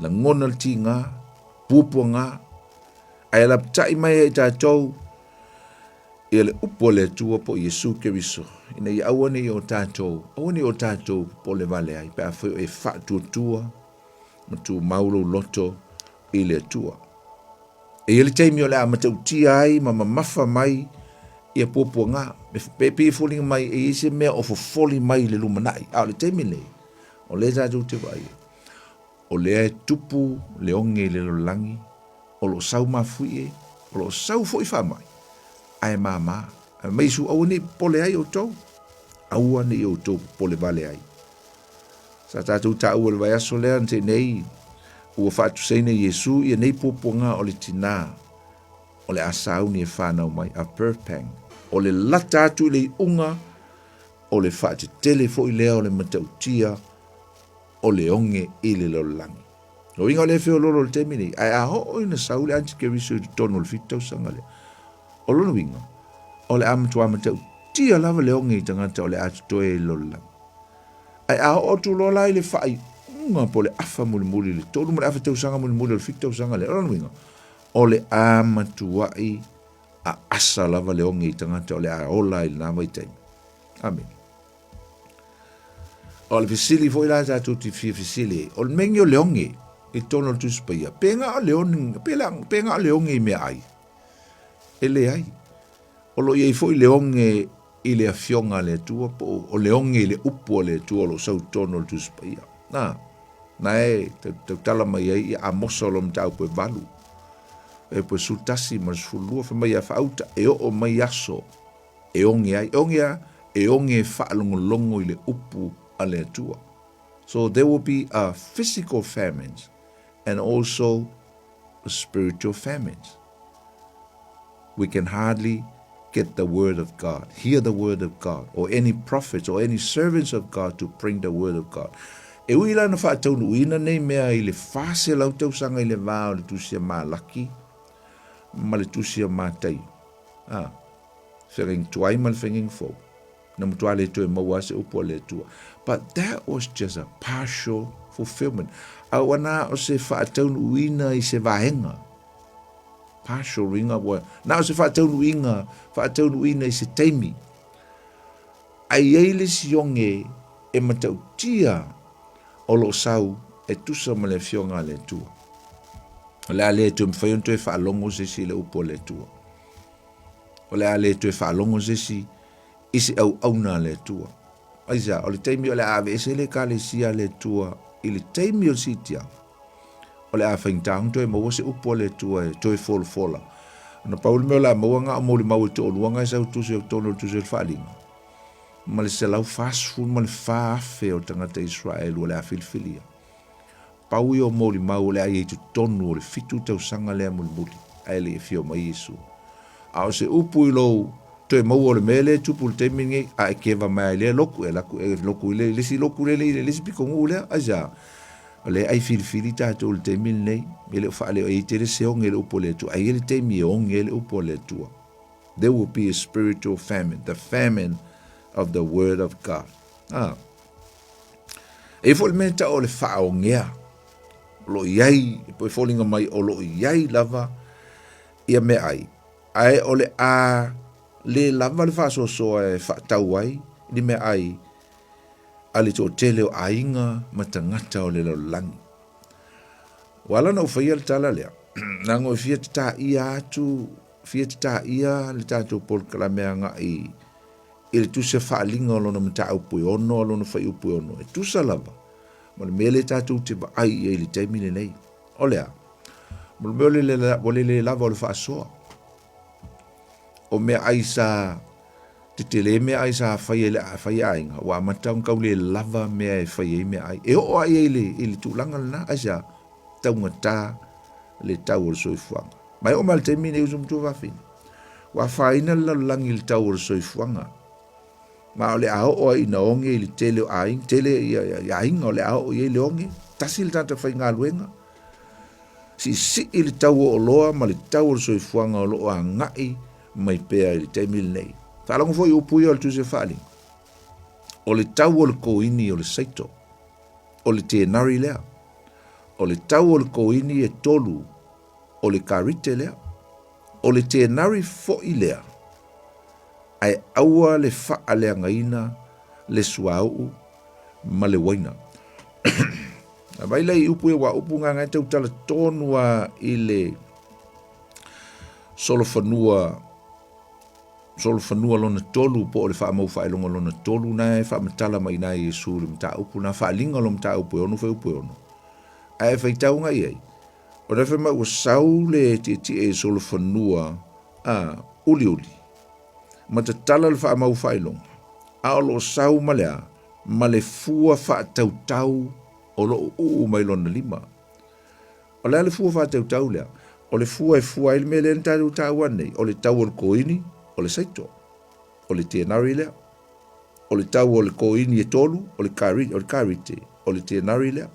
lagona le tiga, puapuaga, ae lapatai mai ai tatou ia le upu a le Atua po o Iesu Keriso, ina ia aua ne i o tatou, aua ne i o tatou popole vale ai, pe afai o e faatuatua ma tumau lou loto i le Atua. E i ai le taimi o le a matautia ai ma mamafa mai ia puapuaga, e pei e foliga mai e i ai se mea o fofoli mai i le lumanai, a o le taimi lenei, o lea tatou te vaai ai, o lea e tupu le oge i le lalolagi, o lo o sau mafuie, o lo o sau foi faamai, ae mama. Ae mai Iesu, aua ne i popole ai outou, aua ne i outou popole vale ai. Sa tatou taua i le vaiaso lea na tea nei, ua faatusaina e Iesu ia nei puapuaga o le tina o le a sauni e fanau mai, a birth pang. O le lata atu i le iuga o le faatetele foi lea o le matautia o le oge i le lalolagi. Lona uiga o lea e feoloolo i le taimi nei, ae a oo ina sau le antikeriso i totonu o le 7 tausaga lea, o lona uiga, o le a matua matautia lava le oge i tagata o le a totoe i le lalolagi. Ae a oo atu loa la i le faaiuga po o le afa mulimuli, le 3 ma le afa tausaga mulimuli o le 7 tausaga lea, o lona uiga, o le a matuai aasa lava le oge i tagata o le a ola ai i lena vaitaimi. Amene. O le fesili foi la tatou te fia fesili ai, o le mea o le oge i totonu o le Tusi Paia, pe na o le oge, pe la, pe na o le oge i meaai? E leai. O lo o i ai foi le oge i le Afioga a le Atua, po o le oge i le upu a le Atua o lo o sau i totonu o le Tusi Paia. Na, na e tautala mai ai ia Amosa o lo mataupu e 8, e po e 11 ma le 12, fai mai ia faauta e oo mai aso e oge ai. E oge a? E oge e faalogologo i le upu a le Atua. So there will be a physical famines and also a spiritual famines. We can hardly get the word of God, hear the word of God, or any prophets or any servants of God to bring the word of God. E ui la na faataunuuina nei mea i le 400 tausaga i le va o le tusi a Malaki ma le tusi a Mataio. Ah, feagaiga tuai ma le feagaiga fou. Na matua le toe maua se upu a le Atua. But that was just a partial fulfillment. A ua na o se faataunuuina i se vaega. Partial ringa ua na o se faataunuuina, faataunuuina i se taimi. Ae i ai le isi oge e matautia o lo o sau e tusa ma le Afioga a le Atua. O le a le toe mafai ona toe faalogo se isi i le upu a le Atua. O le a le toe faalogo se isi i se auauna a le Atua. Aisea? O le taimi o le a aveese le Ekalesia a le Atua i le taimi o le siitiaga, o le a faigata ona toe maua se upu a le Atua e toe folafola. Ona pau le mea o le a maua na o molimau e toalua na e sau tusi o totonu o le tusi o le Faaaliga, ma le 144,000 o tagata Israel o le a filifilia. Pau ia o molimau o le a i ai i totonu o le 7 tausaga lea mulimuli, ae le i afio mai Iesu. A o se upu i lou toe maua o le mea lea e tupu i le taimi lenei, a e keva mai lava i lea lotu, e alu atu e lotu i le isi lotu lea i le isi pitonuu lea, aisea? O lea e ai filifili tatou i le taimi lenei, e le o faaleo e i ai tele se oge i le upu a le Atua, ae i ai le taimi e oge ai le upu a le Atua. There will be a spiritual famine, the famine of the word of God. Ah. E i ai foi le mea e tau o le faaogea. O lo o i ai, e foliga mai o lo o i ai lava ia meaai, ae o le a le lava le faasoasoa e faatau ai ni meaai a le toatele o aiga ma tagata o le lalolagi. Ua ala ona ou faia le tala lea, leaga e fia tataia atu, fia tataia le tatou polokalame agai i le tusi a faaaliga o lona mataupu e 6 a lona fuaiupu e 6, e tusa lava ma le mea lea tatou te vaai i ai i le taimi lenei. O le a? Mo le mea o le le lava o le faasoa. O meaai sa tetele meaai sa faia i le fai aiga, ua amata ona tau le lava mea e fai ai meaai. E oo lava i ai i le tulaga lena, aisea? Taugata le tau o le soifuaga. Ma e oo mai i le taimi lenei uso matua fafine, ua afaina le lalolagi i le tau o le soifuaga. Ma o le a oo ai ina oge i le tele o aiga, tele ia, ia, ia aiga o le a oo i ai le oge, tasi le tagata faigaluega, siisii le tau o oloa ma le tau o le soifuaga o lo o agai mai pea i le taimi lenei. Faalogo foi i upu ia o le Tusi o Faaaliga, o le tau o le koini o le saito, o le tenari lea. O le tau o le koini e tolu o le karite lea. O le tenari foi lea, ae aua le faaleagaina le suauu ma le uaina. Aumai lea i upu ia, ua upu gagae tautala tonu lava i le solofanua solofanua lona tolu po o le faamau faailoga lona tolu na e faamatala mai ina Iesu i le mataupu na faaaliga lo mataupu e ono fuaiupu e ono. Ae e faitauga i ai, o le fai mai ua sau le tietie i solofanua a uliuli ma tatala le faamau faailoga, a o lo o sau ma le a? Ma le fua faatautau o lo o uu mai lona lima. O le a le fua faatautau lea? O le fua e fua ai le mea lea na tatou taua nei, o le tau o le koini, o le saito, o le tenari lea. O le tau o le koini e tolu, o le kari, o le karite, o le tenari lea.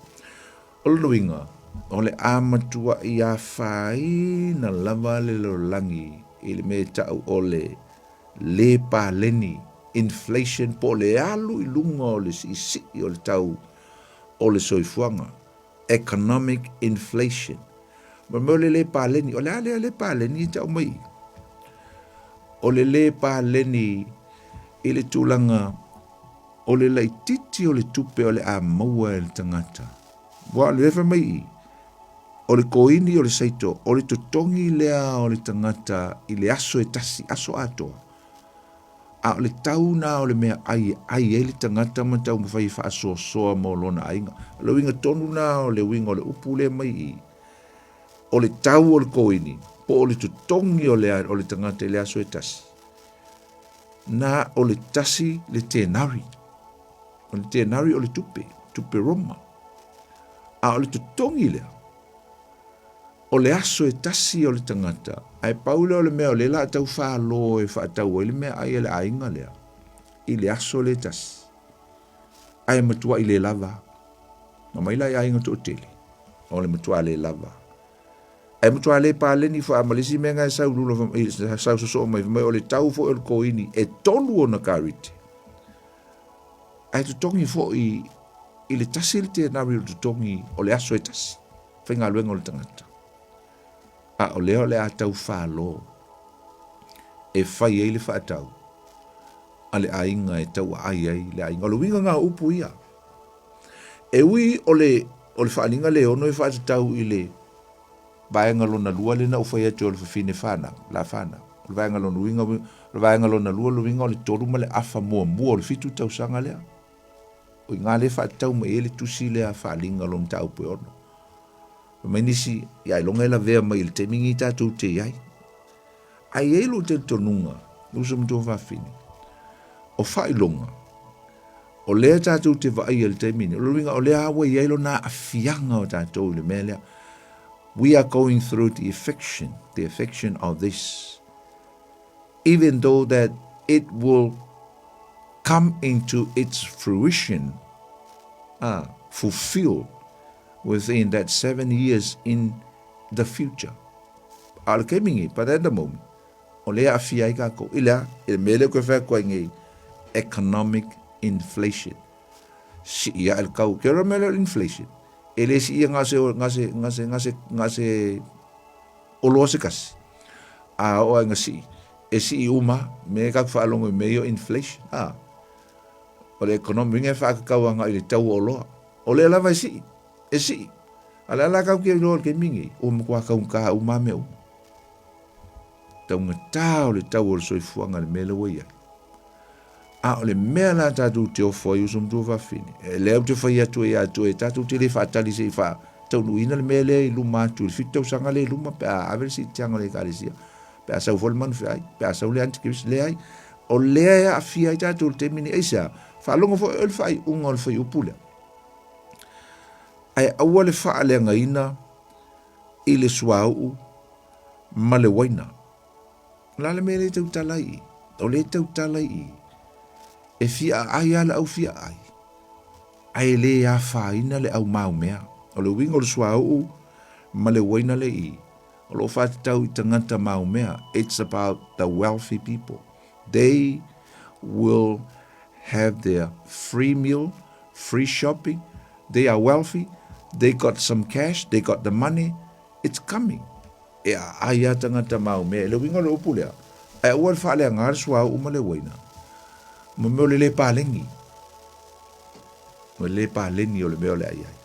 O lona uiga, o le a matuai afaina lava le lalolagi i le mea e tau o le lē paleni, inflation, po o le alu i luga o le siisii o le tau o le soifuaga, economic inflation. Ma le mea o le lē paleni, o le a lea lē paleni e tau mai i? O le lē paleni i le tulaga O le laitiiti o le tupe o le a maua e le tagata. Ua o le fai mai i, o le koini o le saito, o le totogi lea o le tagata i le aso e tasi, aso atoa. A o le tau na o le mea ai e ai ai le tagata ma taumafai e faasoasoa mo lona aiga. O le uiga tonu na o le uiga o le upu lea mai i, o le tau o le koini, po o le totogi o le, o le tagata i le aso e tasi. Na o le tasi le tenari. O le tenari o le tupe, tupe Roma. A o le totogi lea, o le aso e tasi o le tagata, ae pau lea o le mea o lea la tau falo e faatau ai le mea ai a le aiga lea, i le aso lea tasi. Ae matuai le lava. Na mai la i aiga toatele, o le matua le lava. Ae matua le paleni foi a ma le isi mea na e sau lula sau sosoo mai mai o le tau foi o le koini e tolu ona karite. Ae totogi foi i le tasi le tenari o le totogi o le aso e tasi, faigaluega o le tagata. A o lea o le a tau falo e fai ai le faatau a le aiga e tauaai ai le aiga. O le uiga na o upu ia. E ui o le, o le faaaliga le ono e faatatau i le vaega lona lua lea na ou fai atu o le fafine fanau, la fanau. O le vaega lona uiga, o le vaega lona lua, o le uiga o le tolu ma le afa muamua o le fitu tausaga lea. O i ina lea e faatatau mai ai le tusi lea faaaliga o le mataupu e ono. Fai mai nisi, ia ailoga e lavea mai i le taimi lenei tatou te i ai. Ae i ai lou talitonuga, uso ma tuafafine, o faailoga, o lea tatou te vaaia i le taimi nei, o le uiga o lea ua i ai lona aafiaga o tatou i le mea lea. We are going through the affection, the affection of this. Even though that it will come into its fruition, fulfilled within that 7 years in the future. A o le taimi nei, but at the moment, o lea e aafia ai tatou i le a? I le mea lea ou te fai atu ai nei, economic inflation. Sii ae le tau, ke mea lea o le inflation, e le siia na o se, na o se, na o se, na o se, na o se oloa se tasi, a oo lava ina sii, e sii uma lava. Mea tatou te faalogo i mea ia o inflation, a, o le economic uiga e faatatau agai i le tau o oloa. O lea lava e sii, e sii. A o le a la tatou te iloa i le taimi lenei, ua matua taugata uma lava mea uma. Taugata o le tau o le soifuaga i le mea lea ua i ai. A o le mea la tatou te ofo ai uso ma tuafafine, e lea ou te fai atu ai ia te oe, tatou te le faatali se i faataunuuina le mea lea i luma atu i le 7 tausaga lea i luma pe a ave le siitiaga o le ekalesia, pe a sau foi le manufeai, pe a sau le antikeriso, leai. O lea e aafia ai tatou i le taimi nei. Aisea? Faalogo foi oe i le faaiuga o le fuaiupu lea. Ae aua le faaleagaina i le suauu ma le uaina. O le a le mea lea e tautala i i? O lea e tautala i i. E fia aai lava le au fia aai, ae le afaina le au maumea. O le uiga o le suauu ma le uaina le i, o lo o faatatau i tagata maumea, it's about the wealthy people. They will have their free meal, free shopping, they are wealthy, they got some cash, they got the money, it's coming. E aai a tagata maumea, e le uiga o le upu lea, ae aua le faaleaga le suauu ma le uaina, ma mea o le le paleni. Ma le le paleni o le mea o le a i ai.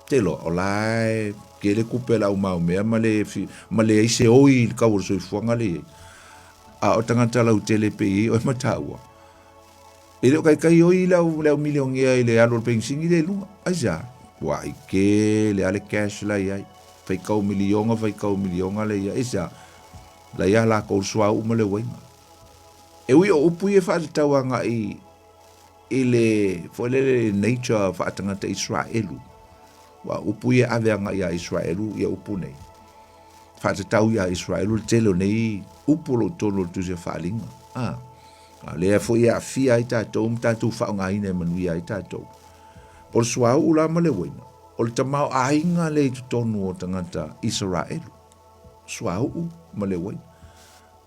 Te iloa, o la e tele tupe a le au maumea ma le, ma leai se oi i le tau o le soifuaga lea i ai. A o tagata lautele e pei e i oe ma taua, e le o taitai oi le au, le au milionea i le alu o le penisini lea i luga. Aisea? Ua ai tele lava le cash la i ai. Faitau miliona, faitau miliona la i ai. Aisea? La i a latou le suauu ma le uaina. E ui o upu ia e faatatau agai i le foi lele nature faatagata Israelu. Ua upu ia e ave agai ia Israelu ia upu nei. Faatatau ia Israelu le tele o nei upu o lo o totonu o le Tusi o Faaaliga. Ah. A lea foi e aafia ai tatou ma tatou faaaogaina e manuia ai tatou. O le suauu la ma le uaina, o le tamaoaiga lea i totonu o tagata Isaraelu. Suauu ma le uaina.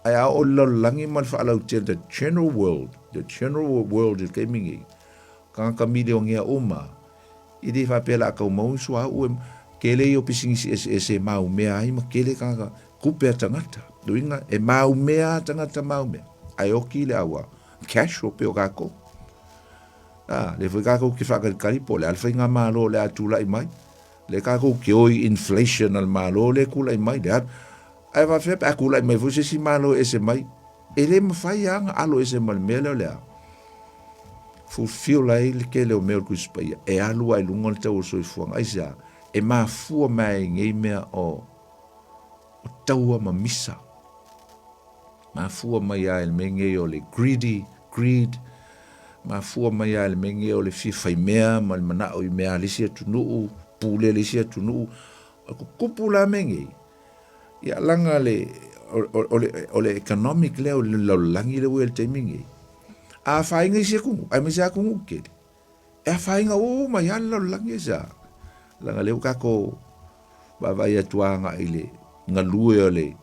Ae a oo i le lalolagi ma le faalautele, the general world, the general world i le taimi nei, tagata milionea uma, e le faapea o le a tau maua ni suauu e tele ia o pisinisi eseese e maumea ai ma tele tagata tupe a tagata. Lona uiga, e maumea a tagata maumea, ae oti le aua cash o pei o tatou. A, lea foi tatou te faatalitali po o le a le faigamalo o le a tulai mai. Lea tatou te o i inflation a le Malo lea e tulai mai, le alu. Ae faapefea pe a tulai mai foi se isi Malo e ese mai, e le mafai lava ona alo ese ma le mea lea o le a fulfill ai le tele o mea o le Tusi Paia, e alu lava i luga le tau o le soifuaga. Aisea? E mafua mai i nei mea o taua ma misa. Mafua mai lava i le mea nei o le greedy, greed, mafua mai lava i le mea nei o le fia faimea ma le manao i mea a le isi atunuu, pule le isi atunuu. O tutupu la mea nei, ia laga le, o le economic lea o le lalolagi lea ua i ai i le taimi nei, a afaina isi atunuu, aemaise lava atunuu tetele, e afaina uma ai lava le lalolagi aisea? Leaga lea ua tatou vaavaai atu agai i le galue o le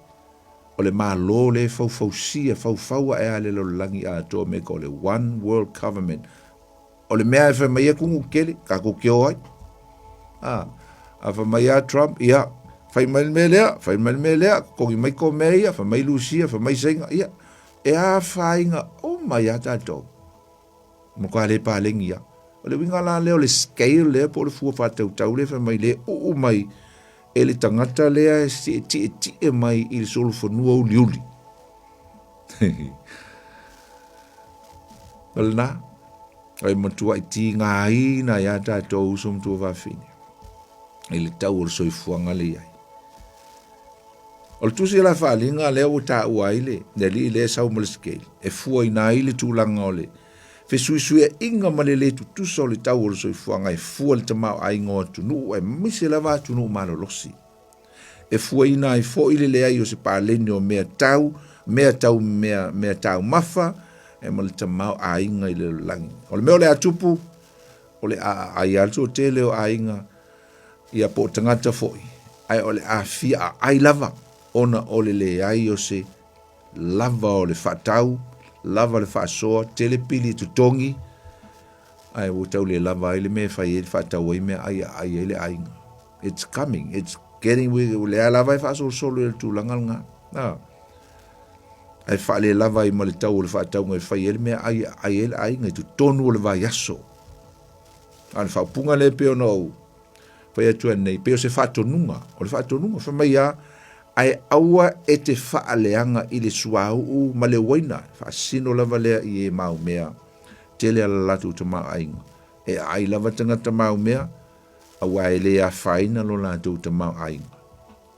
o le Malo lea e faufausia, faufau ae lava le lalolagi atoa me ka o le One World Government. O le mea e fai mai atunuu tetele, tatou te o ai. A, a fai mai a Trump, ia, fai mai le mea lea, fai mai le mea lea, totogi mai tou mea ia, fai mai Lusia, fai mai Saina, ia, e afaina uma ia tatou. Matua le paleni lava. O le uiga la lea o le scale lea po o le fua faatautau lea fai mai le uu mai e le tagata lea e tietietie mai i le solofanua uliuli. O lena, e matuai tigaina ia tatou uso ma tuafafine i le tau o le soifuaga le i ai. O le tusi o la faaaliga lea ua taua ai le, le alii lea e sau ma le scale, e fuaina ai le tulaga o le fesuisuiaiga ma le le tutusa o le tau o le soifuaga e fua le tamaoaiga o atunuu aemaise lava atunuu malolosi. E fuaina ai foi le leai o se paleni o mea tau, mea tau mea, mea taumafa e ma le tamaoaiga i le lalolagi. O le mea o le a tupu, o le a aai lava le toatele o aiga ia po o tagata foi, ae o le a fia aai lava ona o le leai o se lava o le faatau, lava le faasoa, tele pili e totogi, ae ua tau le lava ai le mea e fai ai le faatau ai mea ai aai ai le aiga. It's coming, it's getting, lea lava e faasolosolo i le tulaga lena. Ah. Ae faalelava ai ma le tau o le faatauga e fai ai le mea ai aai ai le aiga i totonu o le vaiaso. A o le faaupuga lea e pei ona ou fai atu ai nei, pei o se faatonuga, o le faatonuga, fai mai a, ae aua e te faaleaga i le suauu ma le uaina, faasino lava lea i e maumea, tele a la latou tamaoaiga. E aai lava tagata maumea, aua e le afaina lo latou tamaoaiga.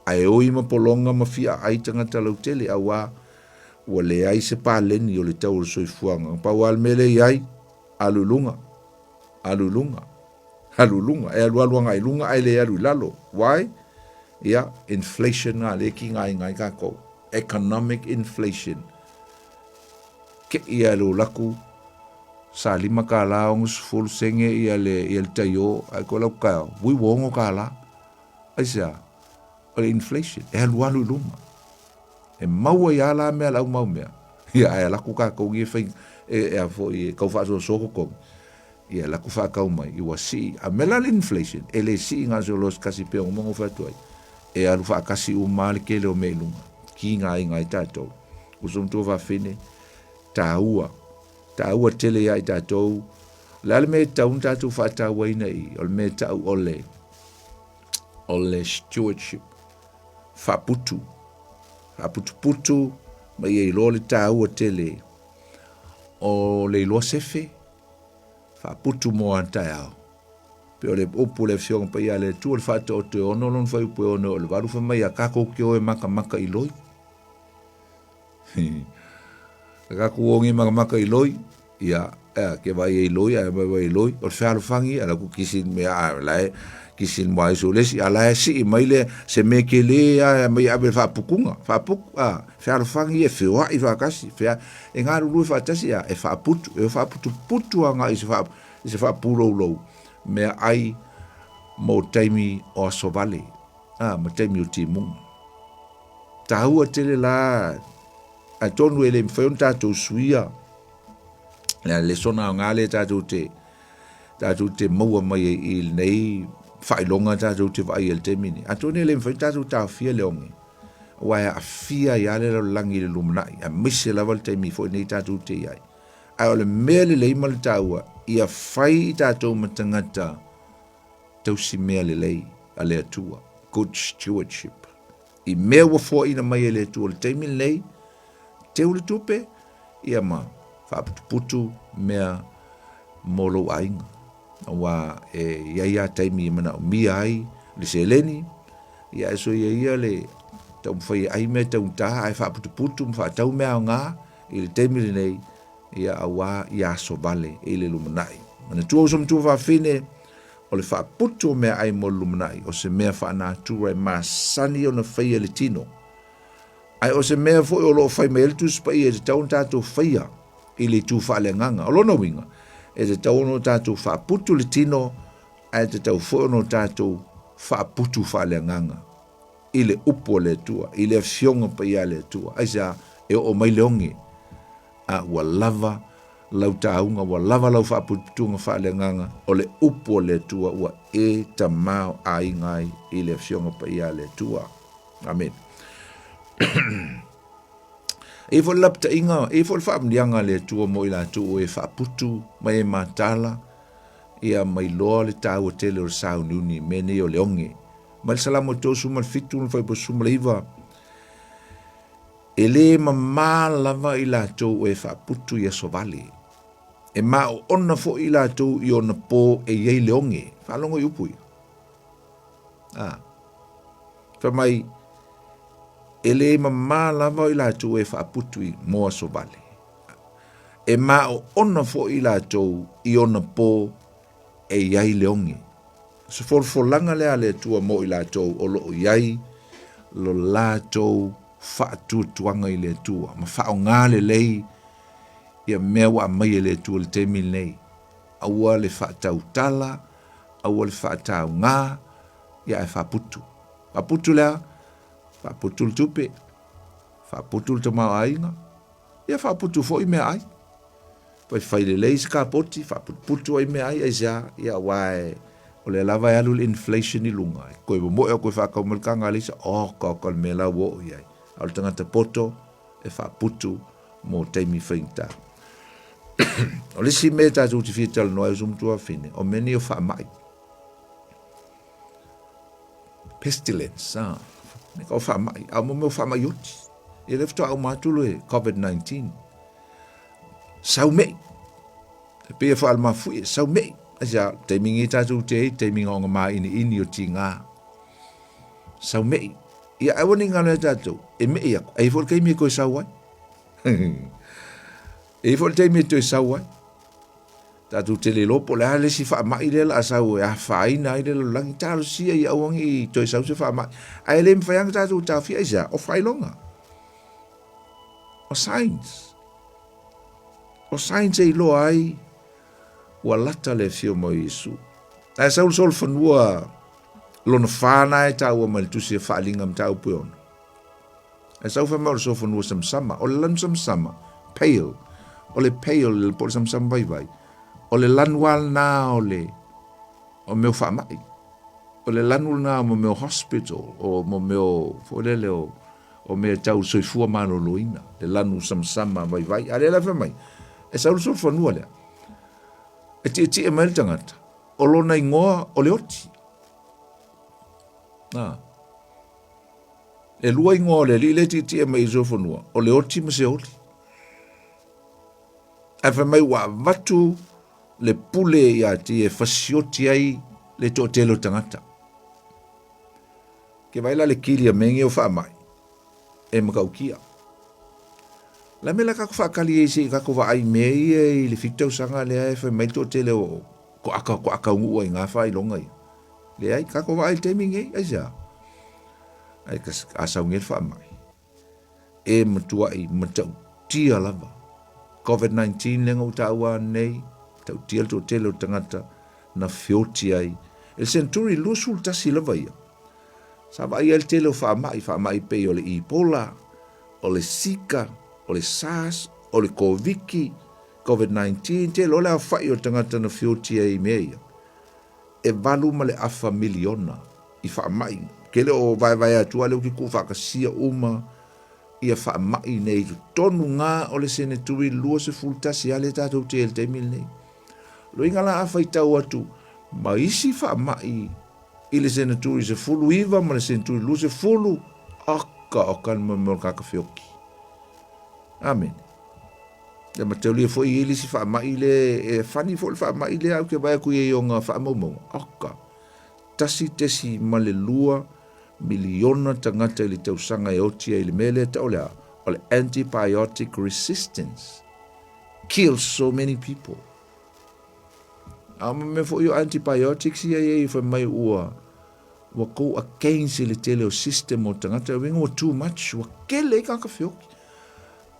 Ae oi ma pologa ma fia aai tagata lautele, aua ua leai se paleni o le tau o le soifuaga. Pau lava le mea lea i ai, alu i luga, alu i luga, alu i luga, e alualu agai i luga ae le alu i lalo. Why? Ia, inflation lena lea e tigaina ai tatou. Economic inflation. Kei lava i lou laku. Sa $5 60 sene ia le ia le taio ae ko lau taeao vui ua $6. Aisea? O le inflation e alualu i luma. E maua ai lava la mea a le au mau mea. Ia ae alu atu tatou nei e fai e, e a foi e tau faasoasoa totogi. Ia alu atu faatau mai ua sii. A mea la le inflation e le sii na o se oloa se tasi pei ona ou fai atu ai. E alu faatasi uma lava le tele o mea i luga. Kigaina ai tatou. Uso ma tuafafine, taua. Taua tele ia i tatou. O le a le mea e tatau ona tatou faatauaina i i? O le mea e tau o le, o le stewardship. Faaputu. Faaputuputu ma ia iloa le taua tele o le iloa sefe, faaputu mo a taeao. Pei o le upu le Afioga Paia a le Atua, le Faataoto e ono lona fuaiupu e ono e oo i le valu, fai mai, a tatou te o e makamaka i loi. A tatou o nei makamaka i loi, ia, ea, ke vaai ai loi, ae mai vai loi, o le fealofani, a la ku kisi mea, a la e, kisi mo ai so lesi, a la e sii mai le, se mea kele a, mai ave le faaputuga, faaputu, a, fealofani e feoai faatasi, fea, e galulue faatasi, a, e faaputu, e faaputuputu agai i se faa, i se faapuloulou, meaai mo taimi o aso vale, a, ma taimi o timuga. Taua tele la, atonu e le mafai ona tatou suia le lesona aoga lea tatou te tatou te maua mai ai i lenei faailoga tatou te vaai ai i le taimi lenei. Atonu e le mafai ona tatou taofia le oge, aua e aafia ai lava le lalolagi i le lumanai, aemaise lava le taimi foi lenei tatou te i ai. Ae o le mea lelei ma le taua, ia fai i tatou ma tagata tausi mea lelei a le Atua, good stewardship. I mea ua foaina mai e le Atua i le taimi lenei, teu le tupe, ia ma faaputuputu mea mo lou aiga. Aua e i ai lava taimi e manaomia ai le seleni, ia ae soia ia le taumafai e ai mea taugata ae faaputuputu ma faatau mea aoga i le taimi lenei, ia aua ia aso vale i le lumanai. Manatua uso matua fafine, o le faaputu o meaai mo le lumanai, o se mea faanatura e masani ona faia e le tino. Ae o se mea foi o lo o fai mai ai le Tusi Paia e tatau ona tatou faia i le itu faaleagaga. O lona uiga, e tatau ona tatou faaputu le tino, ae tatau foi ona tatou faaputu faaleagaga i le upu a le Atua, i le Afioga Paia a le Atua. Aisea? E oo mai le oge, a ua lava lau tauga, ua lava lau faaputuputuga faaleagaga, o le upu a le Atua ua e tamaoaiga ai i le Afioga Paia a le Atua. Amene. E i ai foi le lapataiga, e i ai foi le faamanuiaga a le Atua mo i latou o e faaputu ma e mataala, ia ma iloa le taua tele o le sauniuni i mea nei o le oge. Mai le Salamo 37 le fuaiupu 19, E le mamā lava i latou o e faaputu i aso vale. E maoona foi i latou i ona pō e i ai le oge. Faalogo i upu ia. A. Fai mai, e le mamā lava i latou e faaputu i mo aso vale. E maoona foi i latou i ona pō e i ai le oge. O se folafolaga lea a le Atua mo i latou o lo o i ai lo latou faatuatuaga i le Atua ma faaaoga lelei ia mea ua aumai e le Atua i le taimi lenei. Aua le faatautala, aua le faatauga, ia ae faaputu. Faaputu le a? Faaputu le tupe, faaputu le tamaoaiga, ia faaputu foi meaai. Faifai lelei se kapoti, faaputuputu ai meaai, aisea? Ia aua e, o lea lava e alu le inflation i luga, e toe momoe au toe faatau mai le taga a le isa, oka oka le mea la ua oo i ai. A o le tagata poto, e faaputu mo taimi faigata. O le isi mea tatou te fia talanoa ai uso ma tuafafine, o mea nei o faamai. Pestilence, ah, me ka o faamai, a o mea o faamai oti. Ia lea faatoa uma atu le COVID-19. Sau mei. E pei e whaalmafui, sau mei. Aisea, taimi ngi tatou te ai, taimi nga onga māʻiniʻini o tigā. Sau mei. Ia, aua ne i ngalo ia tatou, e mei aku, ai foi le taimi e toe sau ai. E i ai foi le taimi e toe sau ai. Tatou te le iloa po o le a le isi faamai lea o le a sau e afaina ai le lalolagi. Talosia ia aua ne i toe sau se faamai. Ae le mafai lava ona tatou taofia. Aisea? O faailoga. O signs. O signs e iloa ai. Ua lata le afio mai o Iesu. Ae sau le solofanua lona fa na e taua mai le tusi e faaliga mataupu e ono. Ae sau fai mai o le solofanua samasama. O le lanu samasama, pale. O le pale, po o le samasama vaivai. O le lanu lava lena o le o mea o faamai. O le lanu lena o mea o hospital, o mea o, foi lele o, o mea tau soifua maloloina, le lanu samasama vaivai. A lea la fai mai, e sau le solofanua lea, e tietie mai le tagata, o lona igoa o le oti. Na. E lua igoa o le alii lea e tietie mai i solofanua, o le oti ma Seoli. Ae fai mai ua avatu le pule ia te ia e fasioti ai le toatele o tagata. Ke vaai la le kili a mea nei o faamai, e matautia. La mea la tatou faatali ai se i tatou vaai i mea ia i le 7 tausaga lea e fai mai le toatele o toaka toa taunuu ai i na faailoga ia. Leai, tatou vaai i le taimi nei, aisea? Ai a sau nei le faamai, e matuai matautia lava. Covid-19 lea na ou taua nei, matautia le toatele o tagata na feoti ai. E le century 21 lava ia, sa vaai ai le tele o faamai, faamai pei o le Ebola, o le Zika, o le SARS, o le Koviki, Covid-19, tele o le aofai o tagata na feoti ai i mea ia. E 8.5 miliona i faamai. Ke le o vaevae atu a lea ou te tuufaatasia uma ia faamai nei i totonu ga o le seneturi 21 a lea tatou te i ai i le taimi lenei. Loiga la a faitau atu ma isi faamai i le seneturi 19 ma le seneturi 20, oka oka le mea o le kaka feoki. Amene. Ia ma taulia foi i ai le isi faamai le e funny foi le faamai lea au ke vaai atu i ai i ona faamaumauga. Oka. 1.2 miliona tagata i le tausaga e oti ai i le mea lea tau o le a? O le antibiotic resistance kills so many people. A o mea foi o antibiotics ia i ai fai mai ua ua go against i le tele o system o tagata, uiga ua too much, ua kele ai tagata feoki.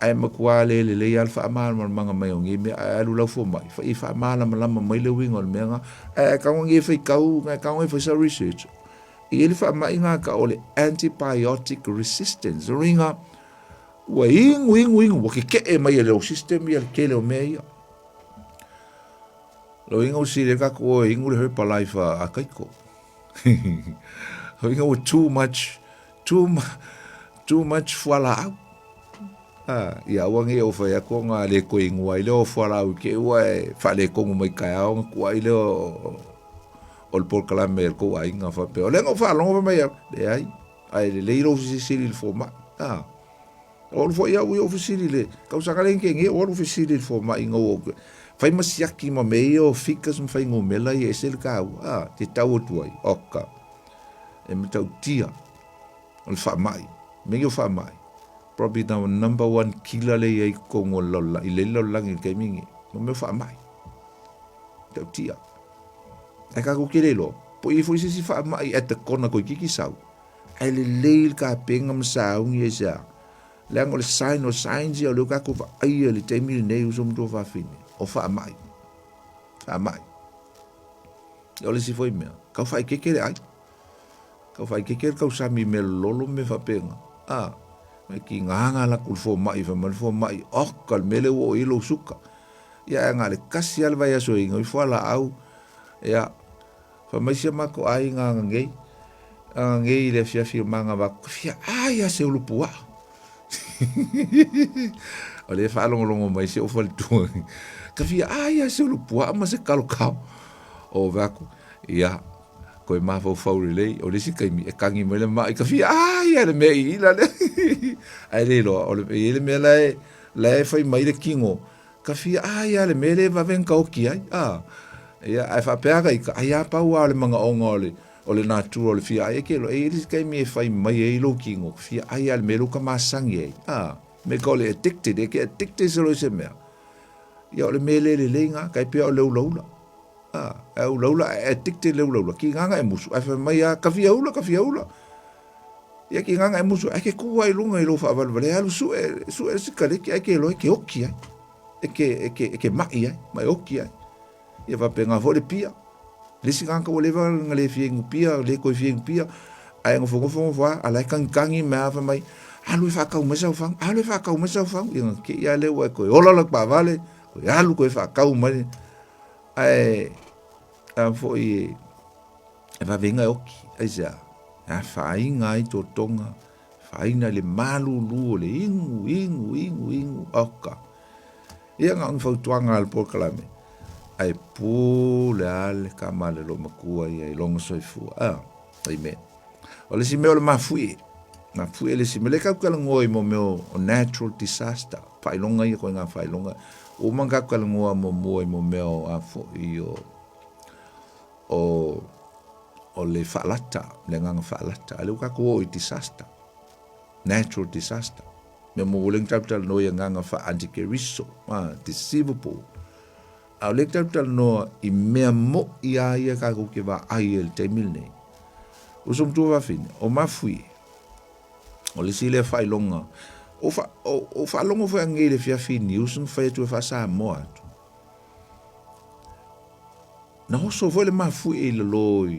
Ae matua le lelei lava le faamalamalamaga mai o nei mea, ae alu lau fomai, fai e faamalamalama mai le uiga o le mea na, ae tago nei e faitau, ae tago nei e fai sa research. E i ai le faamai na tau o le antibiotic resistance, o lona uiga, ua inu, inu, inu, ua keke'e mai e lou system ia le tele o mea ia. Lona uiga ua sili ai tatou o e inu le Herbalife a Kaiko. Lona uiga ua too much, too, too much fualaau. Ah, ia aua nei ou fai atu ona le toe inu ai lea o fualaau i te i ua e faaletonu mai taeao ona tuuai lea o le polokalame a le tou aiga faapea, o lea na ou faalogo fai mai au, leai, ae lelei lou fesilisili i le fomai. Ah, o alu foi au ia ou fesili i le tausaga lea na tea nei, ou alu fesili i le fomai ina ua ou fai ma siaki ma mea ia o figures ma fuainumera ia e ese le taua, ah, te tau atu ai, oka, e matautia o le faamai, mea ia o faamai, probably the number one killer lea i ai i totonu o le lalolagi, i le lalolagi i le taimi lenei, o mea o faamai. Matautia. Ae tatou te le iloa, po o i ai foi se isi faamai at the corner toeitiiti sau, ae lelei le tapena ma sauni ai se a. Leaga o le sign o signs ia o lea ua tatou vaaia i le taimi lenei uso ma tuafafine, o faamai. Faamai. O le isi foi mea, tau faaeteete le ai. Tau faaeteete le tausami i mea lololo ma mea faapena. A, mai tiga na alu atu i le fomai, fai mai le fomai, oka le mea lea ua oo i ai lou suka. Ia ae na o le tasi lava le vaiaso e inu ai fualaau, ia, fai mai si o matou aiga ananei, ananei i le afiafi o manava atu, fia ai lava se ulu puaa. O lea e faalogologo mai si ou faletua, ka fia ai lava se ulu puaa ma se kalokao. Ou fai atu, ia, koe mafaufau lelei, o le isi taimi e kagi mai le mai, ka fia ai lava i le mea iila lea. Ae le iloa, o le, e i ai le mea la e, la e fai mai le tino, ka fia ai lava i le mea lea e vave ona taoki ai, a. Ia, ae faapea lava ita, ai lava pau lava o le manaoga o le, o le natura o le fia ai, e te iloa, e i ai le isi taimi e fai mai ai lou tino, fia ai lava i le mea lea ua ta masani ai, a. Me ka o le addicted, e ke addicted se loa i se mea. Ia, o le mea le lelei lena, tai pei o le ulaula. A, e ulaula, e addicted le ulaula, ki nganga e musu, ae fai mai lava, ka fia ula, ka fia ula. Ia ki nganga e musu, ae ke kū ai lunga i lou faavalevale, e alu sue, sue le sikaleki, ae ke iloa e ke oki ai, e ke, e ke, e ke maʻi ai, ma e oki ai. Ia faapena foi le pia. Le isi tagata ua leva ona le fia inu pia, le toe fia inu pia, ae nofonofo nofo lava, a o la e tagitagi mai lava fai mai, alu e faatau mai sau fagu, alu e faatau mai sau fagu. Ia ona te i lava lea ua e toe ola lau taavale, toe alu toe faatau mai. Ae a foi e vave ina e oti, aisea? E afaina ai totoga, afaina i le malulu o le inu, inu, inu, inu, oka. Ia na o ni fautuaga a le polokalame, ae pule lava le tama a le loomatua ia i lona soifua. Ah, amen. O le isi mea o le mafuie. Mafuie le isi mea. Lea tatou talanoa i mo mea o natural disaster. Faailoga ia koe ngā faailoga. Ua uma ona tatou talanoa muamua i mo mea o a foi o o o le faalata, le agaga faalata. A lea ua tatou oo i disaster. Natural disaster. Mea mo ua le tatou talanoa i agaga faa-antikeriso, ah, deceivable. A o lea tatou talanoa i mea mo'i a ia tatou te vaai ai i le taimi lenei. Uso matua fafine, o Mafuie, o le isi lea faailoga, o, fa, o, o faalogo foi anei i le afiafi news na fai atu e faa-Samoa atu. Na oso foi le mafuie i lalo i,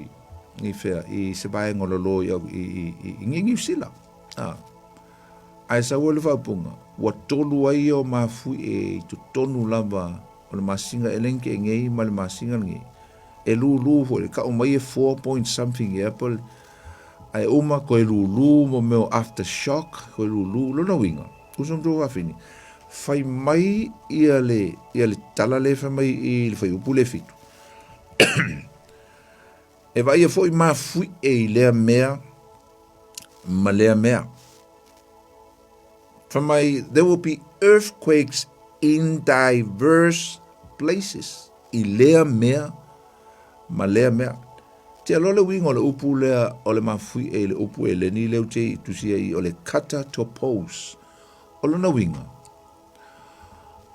i fea, i se vaega o lalo i, i, i, i, i Niu Sila. Ah. Ae sau ai le faaupuga, ua tolu ai ia o mafuie i totonu lava o le masina e leni tea nei ma le masina lenei. E lūlū foi, e tau mai e four point something ea po ae uma toe lūlū mo mea o after shock, toe lūlū. Lona uiga, uso ma tuafafine, fai mai ia le, ia le tala lea fai mai i le fuaiupu lea e fitu. E vaaia foi mafuie i lea mea ma lea mea. Fai mai, there will be earthquakes in diverse places. I lea mea ma lea mea. Te aloa le uiga o le upu lea o le mafuie i le upu Eleni lea ou te tusia i o le kata topos. O lona uiga,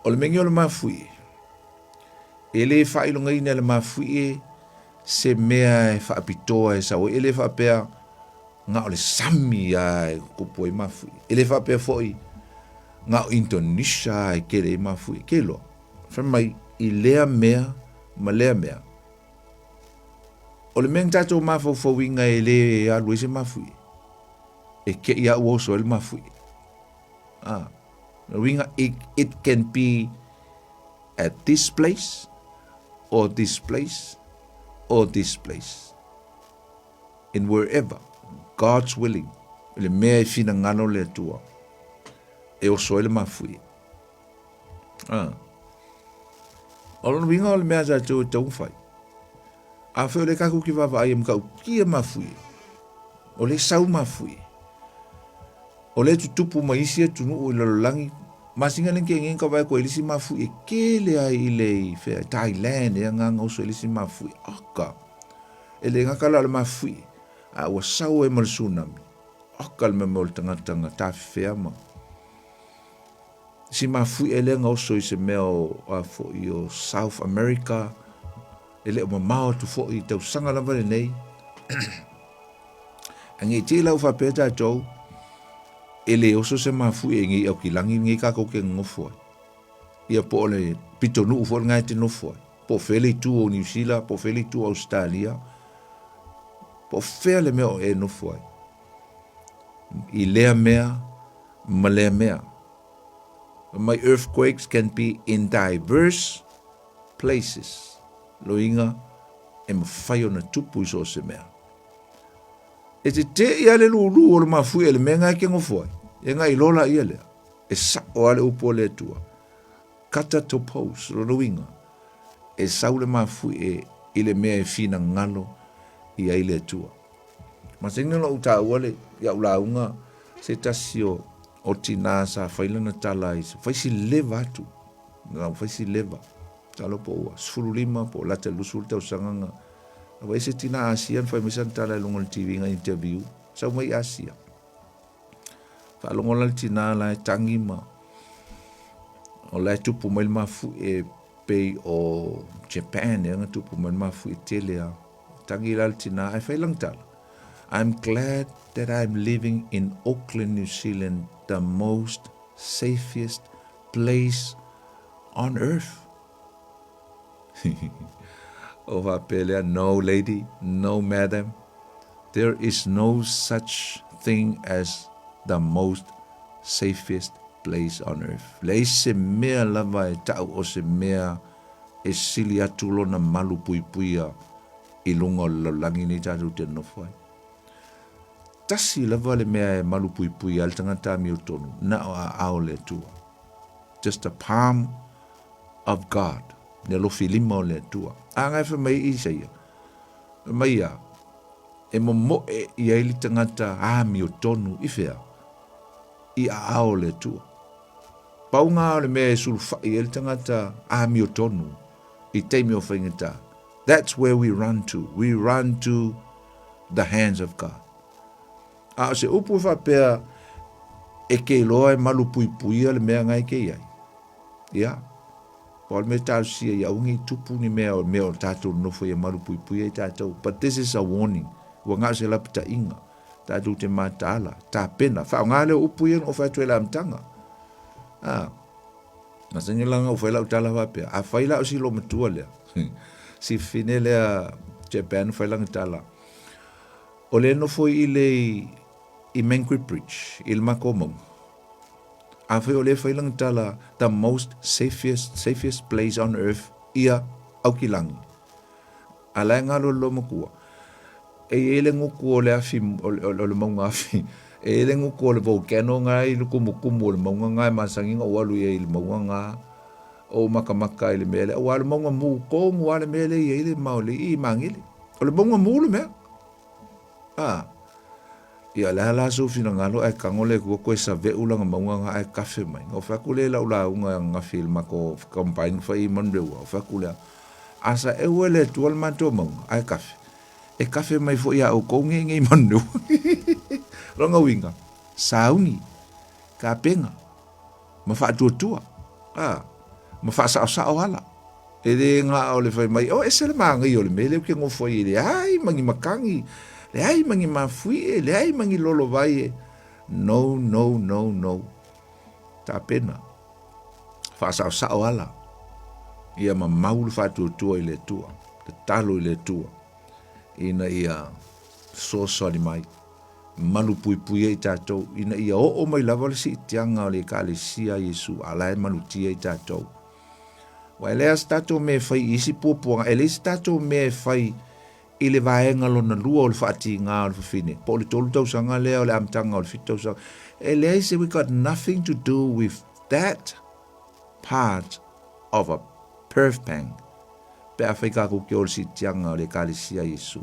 o le mea o le mafuie, e le faailogaina e le mafuie se mea e faapitoa e sau ai. E le faapea na o le sami lava e tupu ai mafuie. E le faapea foi na o Indonesia e tele ai mafuie. Ke iloa, fai mai i lea mea ma lea mea. O le mea na tatou mafaufauina e le alu ai se mafuie, e te i lava ua oso ai le mafuie. Ah, le uiga, it, it can be at this place or this place or this place. In wherever God's willing, i le mea e finagalo le Atua, e oso ai le mafuie. Ah. O lona uiga o le mea a tatou e taumafai. Afai o lea tatou te vaavaai e matautia mafuie, o lea sau mafuie, o lea tutupu mai isi atunuu i lalolagi, masina lea na tea nei na kavae atu ai le isi mafuie tele ai i le i fea, Thailand ea na oso ai le isi mafuie. Aka! E le gata la o le mafuie, a ua sau ai ma le tsunami. Aka le mea o le tagata na tafefea ma si mafuie lea na oso i se mea o a foi o South America, e le o mamao atu foi i tausaga lava lenei. A nei te i lau faapea tatou, e le oso se mafuie i nei Aukilagi lenei tatou te nonofo ai. Ia po o le pitonuu foi lena e te nofo ai. Po o fea le itu o Niu Sila, po o fea le itu o Ausetalia, po o fea le mea o e nofo ai. I lea mea ma lea mea. My earthquakes can be in diverse places. Loiga e mafai ona tupu i so o se mea. E teteʻi lava le lūlū o le mafuie i le mea na e te nofo ai. E na iloa laia lea. E saʻo lava le upu a le Atua. Kata topos, lona uiga, e sau le mafuie i le mea e finagalo i ai le Atua. Masani ona ou taua le, i au lauga se tasi o, o tinā sa fai lana tala i se fai si leva atu. Na fai si leva. Masalo po ua 15 po o lata i le 20 tausaga na na vaai se tina Asia na fai mai sana tala i luga o le TV na interview. Sau mai Asia. Faalogo la le tina la e tagi ma o la e tupu mai le mafuie pei o Japan ea na tupu mai le mafuie tele a. Tagi la le tina ae fai lana tala. I'm glad that I'm living in Auckland, New Zealand, the most safest place on earth. Ou faapea lea, No lady, no madam, there is no such thing as the most safest place on earth. Leai se mea lava e ta'u o se mea e sili atu lona malu puipuia i luga o le lalolagi nei tatou te nonofo ai. Tasi lava le mea e malu puipuia ai le tagata amiotonu, na o aao o le Atua. Just the palm of God, le alofi lima o le Atua. A nga e fai mai ai Isaia, fai mai ia, e momoe i ai le tagata amiotonu i fea? I aao o le Atua. Pau nga o le mea e sulufai ai le tagata amiotonu i taimi o faigata. That's where we run to. We run to the hands of God. A o se upu e faapea e ke iloa e malu puipuia le mea ngai ke iai. Ia, po o le mea talosia ia aua nei tupu ni mea o mea o tatou nofo ia malu puipuia i tatou. But this is a warning. Ua na o se lapataiga. Tatou te mataala, tapena. Faaaoga lea o upu ia na ou fai atu ai i le amataga. Ah, masani la na ou fai lau tala faapea, a fai la o si loomatua lea, si fine lea Japan fai lana tala, o le nofo i le i Mangri Bridge, i le matou mauga. Afai o lea e fai lana tala, the most safest, safest place on earth, ia Aukilagi. A la e galo le loomatua. E i ai le gutu o le afi, o le, o le mauga afi, e i ai le gutu o le volcano nga i le kumukumu o le mauga nga e masani ona ou alu i ai i le mauga nga, ou makamaka i le mea lea, aua o le mauga mu tonu lava le mea lea e i ai le maoli i Magele. O le mauga mu le mea. A, ia o le a la sou finagalo ae tago le Atua toe save'u lana mauga na ae kafe mai. Na ou fai atu lea i lau lauga ananafi i le matou combine na fai i Manurewa, ou fai atu lea, a saeu e le Atua le matou mauga ae kafe, e kafe mai foi iā outou nei nei Manurewa. Lona uiga, sauni, tapena, ma faatuatua, a, ma faasaosao ala. E le na o le fai mai, oh, ese le manaia o le mea lea ou te nofo ai, e leai ma ni matagi, leai ma ni mafuie, leai ma ni lolovai e. No, no, no, no. Tapena. Faasaosao ala. Ia mamau le faatuatua i le Atua, tatalo i le Atua, ina ia fesoasoani mai, malupuipuia i tatou, ina ia oo mai lava le siitiaga o le Ekalesia a Iesu, a la e malutia i tatou. Ua e leai se tatou mea e fai i isi puapuaga, e leai se tatou mea e fai i le vaega lona lua o le faatiga o le fafine, po o le 3 tausaga lea o le amataga o le 7 tausaga. E leai se, we got nothing to do with that part of a perf pang, pe afai tatou te o le siitiaga o le Ekalesia a Iesu.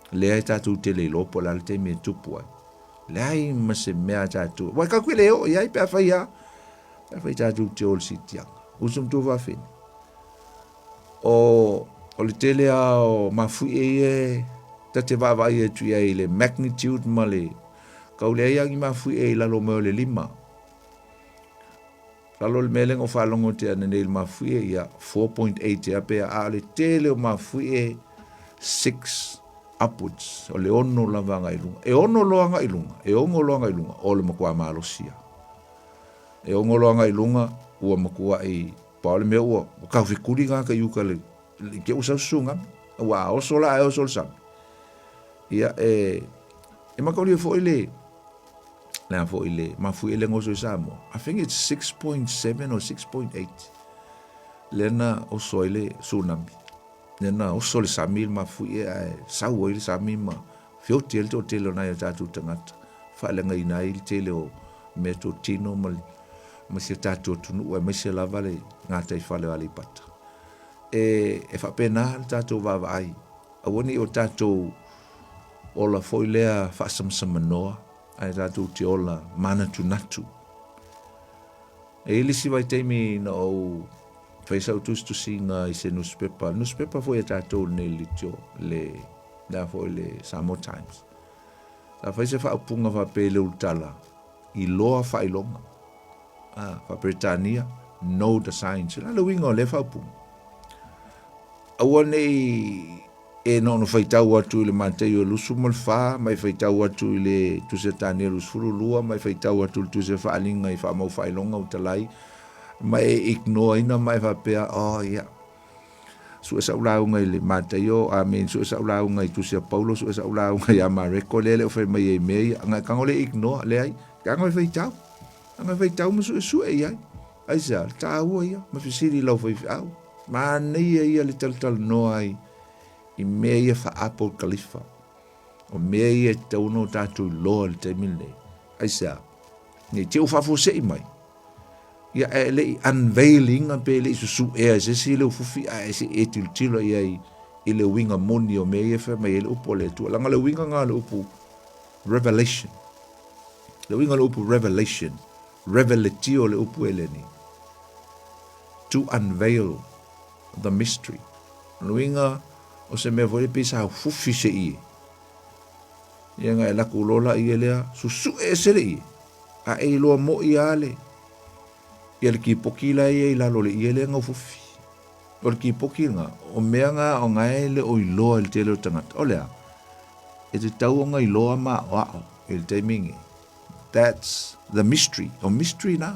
Leai tatou te le iloa po o le a le taimi e tupu ai. Leai ma se mea a tatou. Ua tatou te le oo i ai pe afai a, pe afai tatou te o le siitiaga. Uso ma tuafafine. O, o le tele a o mafuie ia e ta te vaavaai atu i ai i le magnitude ma le kau leai a ni mafuie i lalo mai o le 5. Lalo o le mea lea na ou faalogo atu ananei i le mafuie, ia, 4.8 ea pe a o le tele o mafuie 6 upwards, o le 6 lava agai i luga. E 6 loa agai i luga, e 6 loa agai i luga, o le matua malosi lava. E 6 loa agai i luga, ua matuai, pau o le mea ua taufetuli tagata i uta i le, te i ua sau se tsunami. Aua a oso la ae oso le sami, ia e, e mataulia foi le, le a foi le mafuie le goso i Samoa. I think it's 6.7 or 6.8 lea na oso ai le tsunami. Lea na oso le sami i le mafuie ae sau ai le sami ma feoti ai le toatele o nai o tatou tagata. Faaleagaina ai le tele o mea totino ma, ma si o tatou atunuu aemaise lava le gataifale o Aleipata. E, e faapena le tatou vaavaai. Aua ne i o tatou ola foi lea faasamasamanoa, ae tatou te ola manatunatu. E i ai le isi vaitaimi na ou fai sau tusitusiga i se nusipepa, le nusipepa foi a tatou lenei le Leitio, le, le a foi le Samoa Times. Sa fai se faaupuga faapea i le ulutala, iloa faailoga. Ah, faa-Peretania, know the signs. O le a le uiga o lea faaupuga? Aua ne i e na ona faitau atu i le Mataio 24, ma e faitau atu i le Tusi a Tanielu 12, ma e faitau atu i le Tusi a Faaaliga i Faamau Faailoga o Talai, ma e ignore ina ma e faapea, oh ia. Sue sau lauga i le Mataio, I mean, sue sau lauga i Tusi a Paulo, sue sau lauga ia Mareko, lea e le o fai mai ai i mea ia. Aga e tago le ignore, leai. Tago e faitau. Aga e faitau ma suesue i ai. Aisea? Le taua ia, ma fesili i lau faifeau. Manaia ia le talatalanoa ai i mea ia faa-apokalifa. O mea ia e tatau ona o tatou iloa i le taimi lenei. Aisea? Ne i te i ua faafuasei mai. Ia, ae le i unveil ina pe le i susuea e se isi le ufufi ae se i e tilotilo i ai i le uiga moni o mea ia e fai mai ai le upu a le Atua. Leaga o le uiga lena o le upu revelation. Le uiga o le upu revelation, revelatio le upu Eleni. To unveil the mystery. O le uiga o se mea foi lea pei sa ufufi se ie. Ia na e laku loa la ie lea, susue ese le ie. A e iloa moi lava le, ia le kipoki la e i ai i lalo o le ie lea na ufufi. O le kipoki lena, o mea na o na e le o iloa i le tele o tagata. O le a? E tatau ona iloa ma aoao i le taimi lenei. That's the mystery. O mystery na.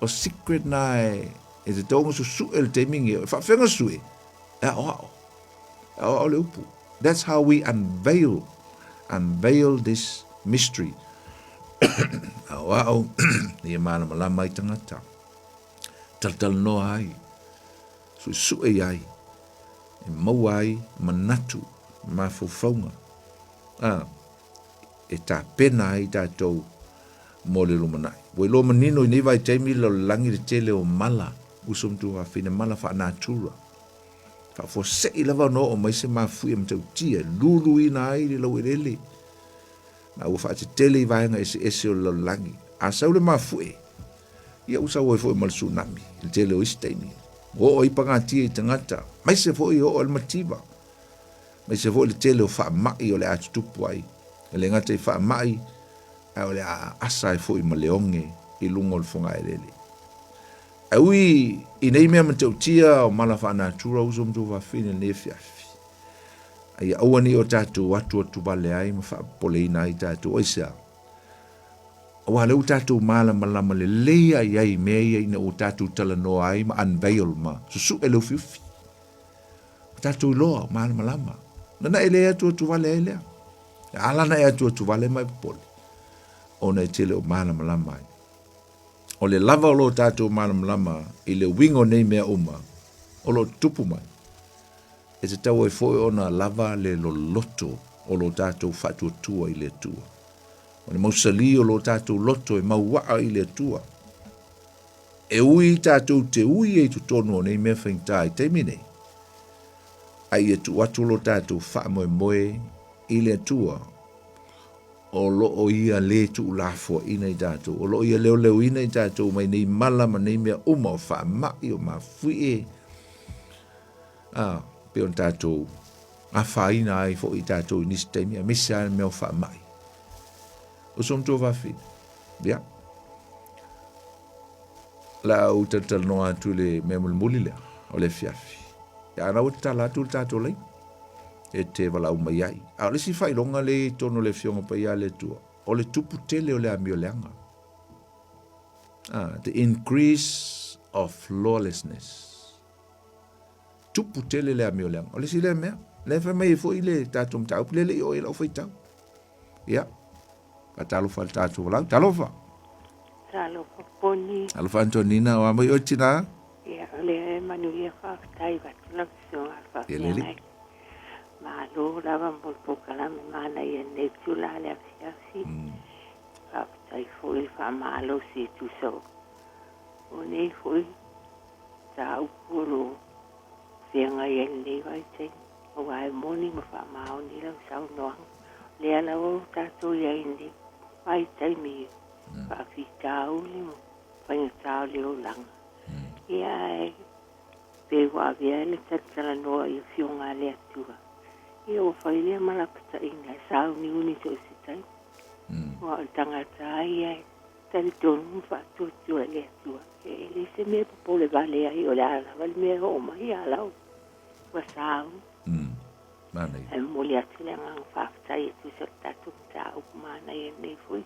O secret na e, e tatau ona susue i le taimi lenei. E faafefea ona susue? E aoao. E aoao le upu. That's how we unveil, unveil this mystery. Aoao ia malamalama ai tagata. Talatalanoa ai, suesue ai, e maua ai manatu, mafaufauga, a, e tapena ai tatou mo le lumanai. Ua iloa manino i nei vaitaimi le lalolagi le tele o mala, uso ma tuafafine, mala faanatura. Faafuasei lava ona oo mai se mafuie matautia e luluina ai le laueleele ma ua faatetele i vaega eseese o le lalolagi. A sau le mafuie, ia ua sau ai foi ma le tsunami i le tele o isi taimi. Ua oo ai pagatia i tagata, aemaise foi e oo ai le mativa, aemaise foi le tele o faamai o le a tutupu ai. E le gata i faamai, ae o le a aasa ai foi ma le oge i luga o le fogaeleele. Ae ui i nei mea matautia o mala faanatura uso ma tuafafine i lenei afiafi, a ia aua ne i o tatou atuatuvale ai ma faapopoleina ai tatou. Aisea? Aua o lea ua tatou malamalama lelei lava i ai i mea ia ina ua tatou talanoa ai ma unveil ma susue le ufiufi. Ua tatou iloa, ua malamalama. Lana e le atuatuvale ai lea. E ala ona e atuatuvale ma e popole, ona e te le o malamalama ai. O le lava o lo tatou malamalama i le uiga o nei mea uma o lo o tutupu mai, e tatau ai foi ona lava le loloto o lo tatou faatuatua i le Atua. O le mausali o lo tatou loto e mauaa i le Atua. E ui tatou te ui ai i totonu o nei mea faigata i taimi nei, a ia tuu atu lo tatou faamoemoe i le Atua, o lo o Ia lē tuulafoaina i tatou, o lo o Ia leoleoina i tatou mai nei mala ma nei mea uma o faamai, o mafuie, a, pei ona tatou afaina ai foi i tatou i nisi taimi, aemaise lava le mea o faamai. Uso ma tuafafine, ia. O le a ou talatalanoa atu i le mea mulimuli lea, o le afiafi. Ia, a na ua tatala atu le tatou laina e te valaau mai ai. A o le isi faailoga lea e i ai i totonu o le Afioga Paia a le Atua, o le tupu tele o le amio leaga. Ah, the increase of lawlessness. Tupu tele le amio leaga. O le isi lea mea, lea e fai mai ai foi le tatou mataupu, lea e le i oo i ai lau faitau. Ia, faatalofa i le tatou valaau. Talofa! Talofa Poni. Talofa Antonina, o a mai oe tinā? Ia, o lea e manuia faafetai atu lau Susuga i le Faafeagai. Malo lava mo le polokalame manaia i lenei itula le afiafi. Faafetai foi i le faamalosi e tusa o nei foi mataupu o lo o feagai ai i lenei vaitaimi. Aua e moni ma faamaoni lau saunoaga. O lea lava ua tatou i ai i lenei vaitaimi i faafitauli ma faigata o le olaga. Ia ae pei ua avea le talatalanoa i Afioga a le Atua, ia ua fai lea ma lapataiga e sauniuni so o se taimi. Aua o le tagata lava ia e talitonu ma faatuatua i le Atua, e leai se mea e popole vale ai, o le a lava le mea e oo mai ia lau ua sauni. Ae momoli atu le agaga faafetai e tusa o le tatou mataupu manaia nei foi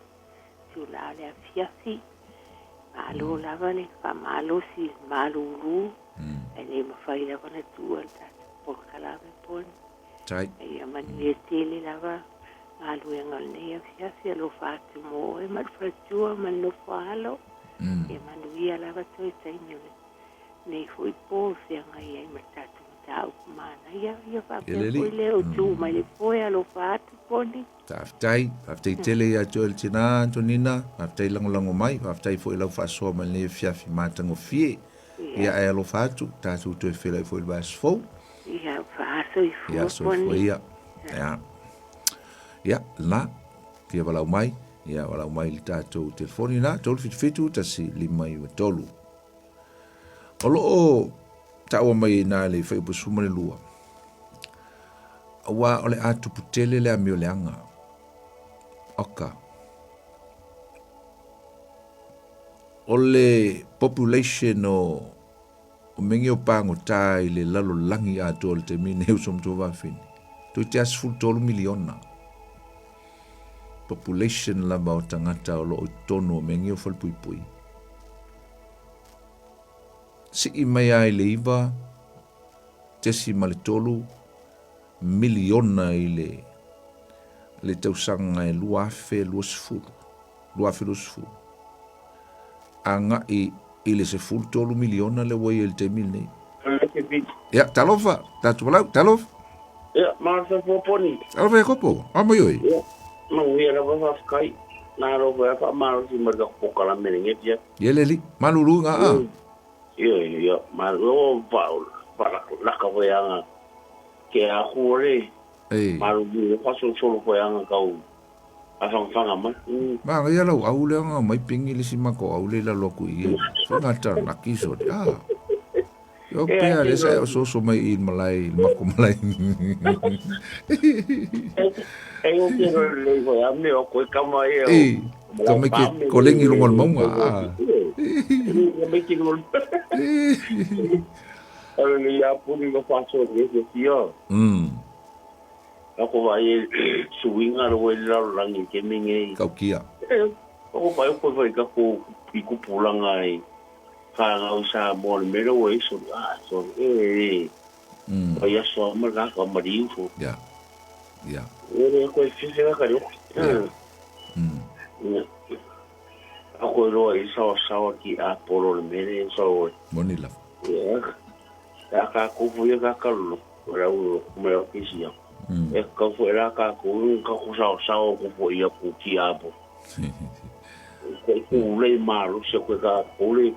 itula o le afiafi. Malo lava le faamalosi i le malulu. Ae le mafai lava ona tuua le tatou polokalame poni. Tai. Ia manuia tele lava galuega o lenei afiafi. Alofa atu mo oe ma le faletua ma le nofo a alo. Ia manuia lava toe taimi o lenei foi po e feagai ai ma le tatou mataupu manaia. Ia faapea foi le o tu mai le foe. Alofa atu poni. Faafetai, faafetai tele ia te oe le tina Antonina, faafetai lagolago mai, faafetai foi i lau faasoa mai lenei afiafi matagofie. Ia ae alofa atu, tatou toe feiloai foi i le vaiaso fou. Ia, faasoifua Ia, soifua ia. Ia, ia, lena, fia valaau mai, ia valaau mai i le tatou telefoni lena, 377 1593. O lo o taua mai ai i ina le fuaiupu 12, aua o le a tupu tele le amio leaga. Oka. O le population o o mea o pagota i le lalolagi atoa i le taimi lenei uso ma tuafafine, toeitiiti lava 13 miliona population lava o tagata o lo o i totonu o mea nei o falepuipui. Sii mai lava i le 9.3 miliona i le le tausaga e 2020, 2020, agai i le 13 miliona lea ua i ai i le taimi lenei. Ia, talofa, tatou valaau, talofa. Ia, mafaufau poni. Talofa Iakopo, a mai oe. Ia, manuia lava faafetai. Malo foi a faamalosi mai le polokalame lenei fia. Ia le alii, malulu nga a. Ia, ia, malo fa fa laka foi anga ke a ku ole. Ei. Malulu fa so solo foi anga kau a fanga mai. Ma ia lau au le anga mai pingi le si mako au le lalo aku i. Fanga ta laki so. Ah. Yo pea le sa o soso mai i malai, i mako malai. E o ke ro le foi a me o koe kama e o. Ei, ka mai ke kolengi lunga o le maunga. Ah. E mai ke lunga. O le ia puni no faso le se fia. Ako vai e suinga ro e lalolagi ke minge. Kaukia. E, o vai ko vai ka ko i ku pulanga e ka ngau sa mo le mero e so ah so e e. Vai aso ma ka ka mariu fo. Ya. Ya. E le ko e fife ka ro. Ya. Ako roa i sawa sawa ki a polo le mere so. Moni la. Ya. Ka ka ko fu ka ka lo. Ora u me o kisi ya. E ka fu era ka ko ka ko sawa sawa ko fu ia ku ki a po. Ko ku le malu se ko ka ko le.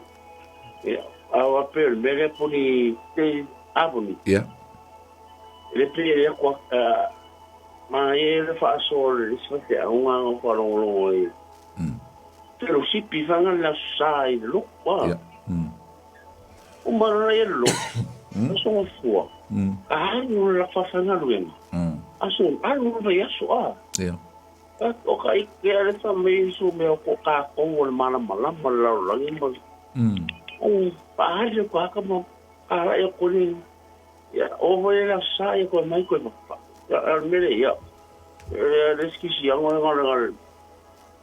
E a wa pe le mere poni te a poni. Ya. Le pe le ko ma e le fa so le se te a unga ngo fa lo lo e. Pero si pifanga la sa i lo kwa. Ya. O mara e lo. Aso ngo fua. A no la fa fa nga luenga. Aso a no va ya so a. Ya. O ka i ke ale fa me so me o ko ka ko o le mala mala mala la ngi ma. O pa ha le ko ka mo a e ko ni. Ya o ho e la sa e ko mai ko ma. Ya al mere ya. E le ski si ngo ngo ngo.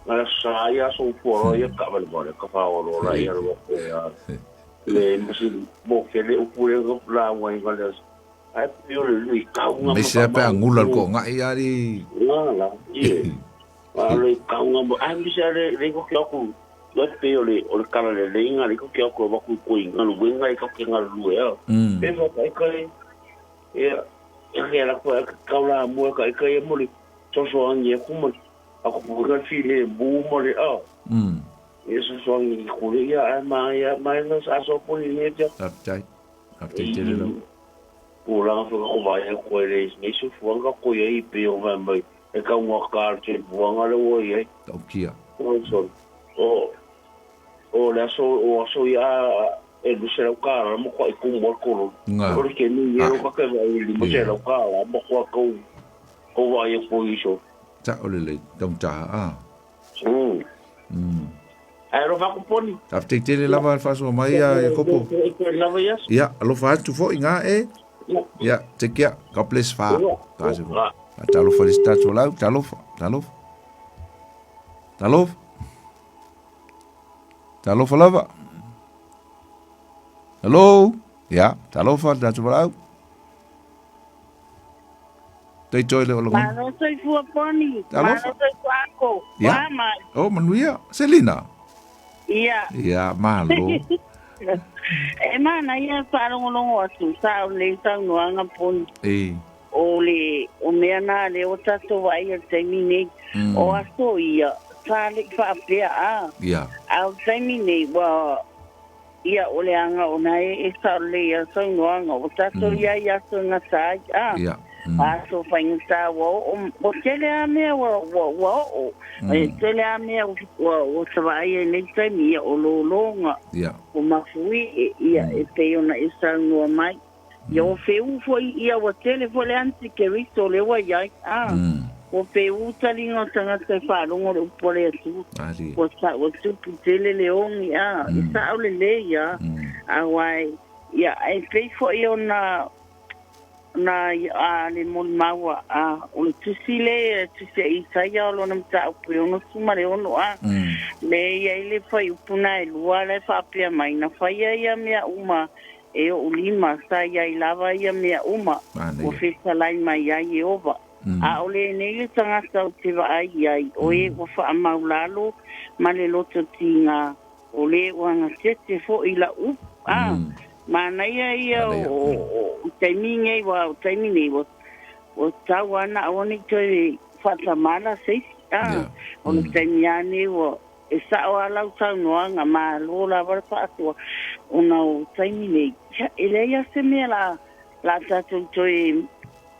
Nga sa ia so foro ia ka va le ka fa o la ia ro ko ya. Le masi mo ke le upure ko la wa i le. Ai pio le lui ka nga Me se pe angula ko nga ia ri. La la ie. A le ka nga mo ai mi se le le ko ke aku. Le pio le o le kala le le nga le ko ke aku wa ku ko inga lu nga i ko ke nga lu ya. E fa ka ka e e ke la ko ka la mo ka ka e mo le so so angi ku mo ako po ka file bu mo le a. E so so angi ku le ya ma ya ma na sa so po ni ne ja. Aptai. Aptai tele lo. Ko la fa ko va e ko le ni so fu anga ko ye i pe o va mai e ka ngwa ka te bu anga le wo ye. Taukia. O so o o la so o so ya e lu se ka la mo ko i ku mo ko lo. Nga. O ke ni ye ro ka ke va i mo se la ka la mo ko ko ko va ye ko i so. Ta o le le tau taha a. Ai ro fa ku poni. Aptai tele lava le faasoa mai ia Iakopo. Lava ia. Ia, alofa atu foi ngā e. Ia, take care. God bless fa. Ta se fo. Talofa le tatou lau, talofa, talofa. Talofa. Talofa lava. Hello. Ia, talofa le tatou valaau. Toitoi le o lagona. Malo soifua Poni. Talofa. Malo soifua Ako. Ia. Oa mai. O, manuia. Selina. Ia. Ia, malo. E manaia faalogologo atu sa o lenei saunoaga Poni. E. O le o mea na lea ua tatou vaai i le taimi nei. O aso ia sa le i faapea a. Ia. A o le taimi nei ua ia o le aga ona e sao lelei ai le saunoaga ua tatou i ai i aso e gata ai a. Ia. Aso faigata ua oo ua tele lava mea ua ua ua oo. E tele lava mea ua ua ta vaai ai i lenei taimi ia o lologa. Ia. O mafuie ia e pei ona e saunoa mai. Ia ua feū foi ia ua tele foi le antikeriso lea ua i ai, a ua feū taliga o tagata e faalogo le upu a le Atua. Ua sa ua tupu tele le ogi, a e sao lelei a, aua e ia e pei foi ona na a le molimau a o le tusi le tusi a Isaia o lona mataupu e 66 a le i ai le fuaiupu na e lua la e faapea mai na faia ia mea uma E oʻu lima, sa i ai lava ia mea uma, ua fetalai mai ai Ieova. ʻAʻole e nei le tagata ou te vaai i ai, ʻo e ua faamaulalo ma le loto tigā, ʻo lē ua gatete foʻi laʻu upu. A, manaia ia o taimi nei, ua o taimi nei, ua ua tau ana aua ne i toe faatamala se isi. A, o le taimi lava nei ua E sao lava lau saunoaga, malo lava le faasoa ona o taimi nei, ia, e leai lava se mea la, la tatou toe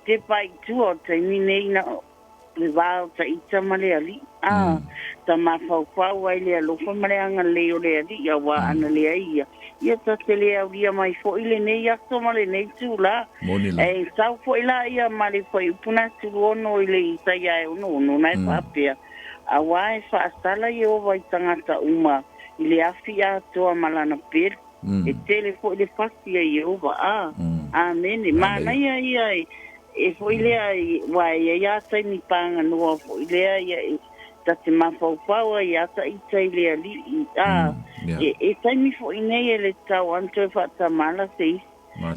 tepa ai i tua o le taimi nei na o le va o Taita ma le Alii, a, ta mafaufau ai le alofa ma le agalelei o le Alii, auā ana leai ia, ia ta te le aulia mai foi lenei aso ma lenei itulā. Moni lava. E sau foi la ia ma le fuaiupu na 16 i le Isaia e 66 na e faapea, Auā e faasala Ieova i tagata uma i le afi atoa ma lana pelu, e tele foi le fasi a Ieova. A, Amene. Manaia ia e foi lea, aua e i ai lava taimi paganoa foi lea ia e ta te mafaufau ai ia ta ita i le Alii. A, e taimi foi nei e le tatau ana toe faatamala se isi.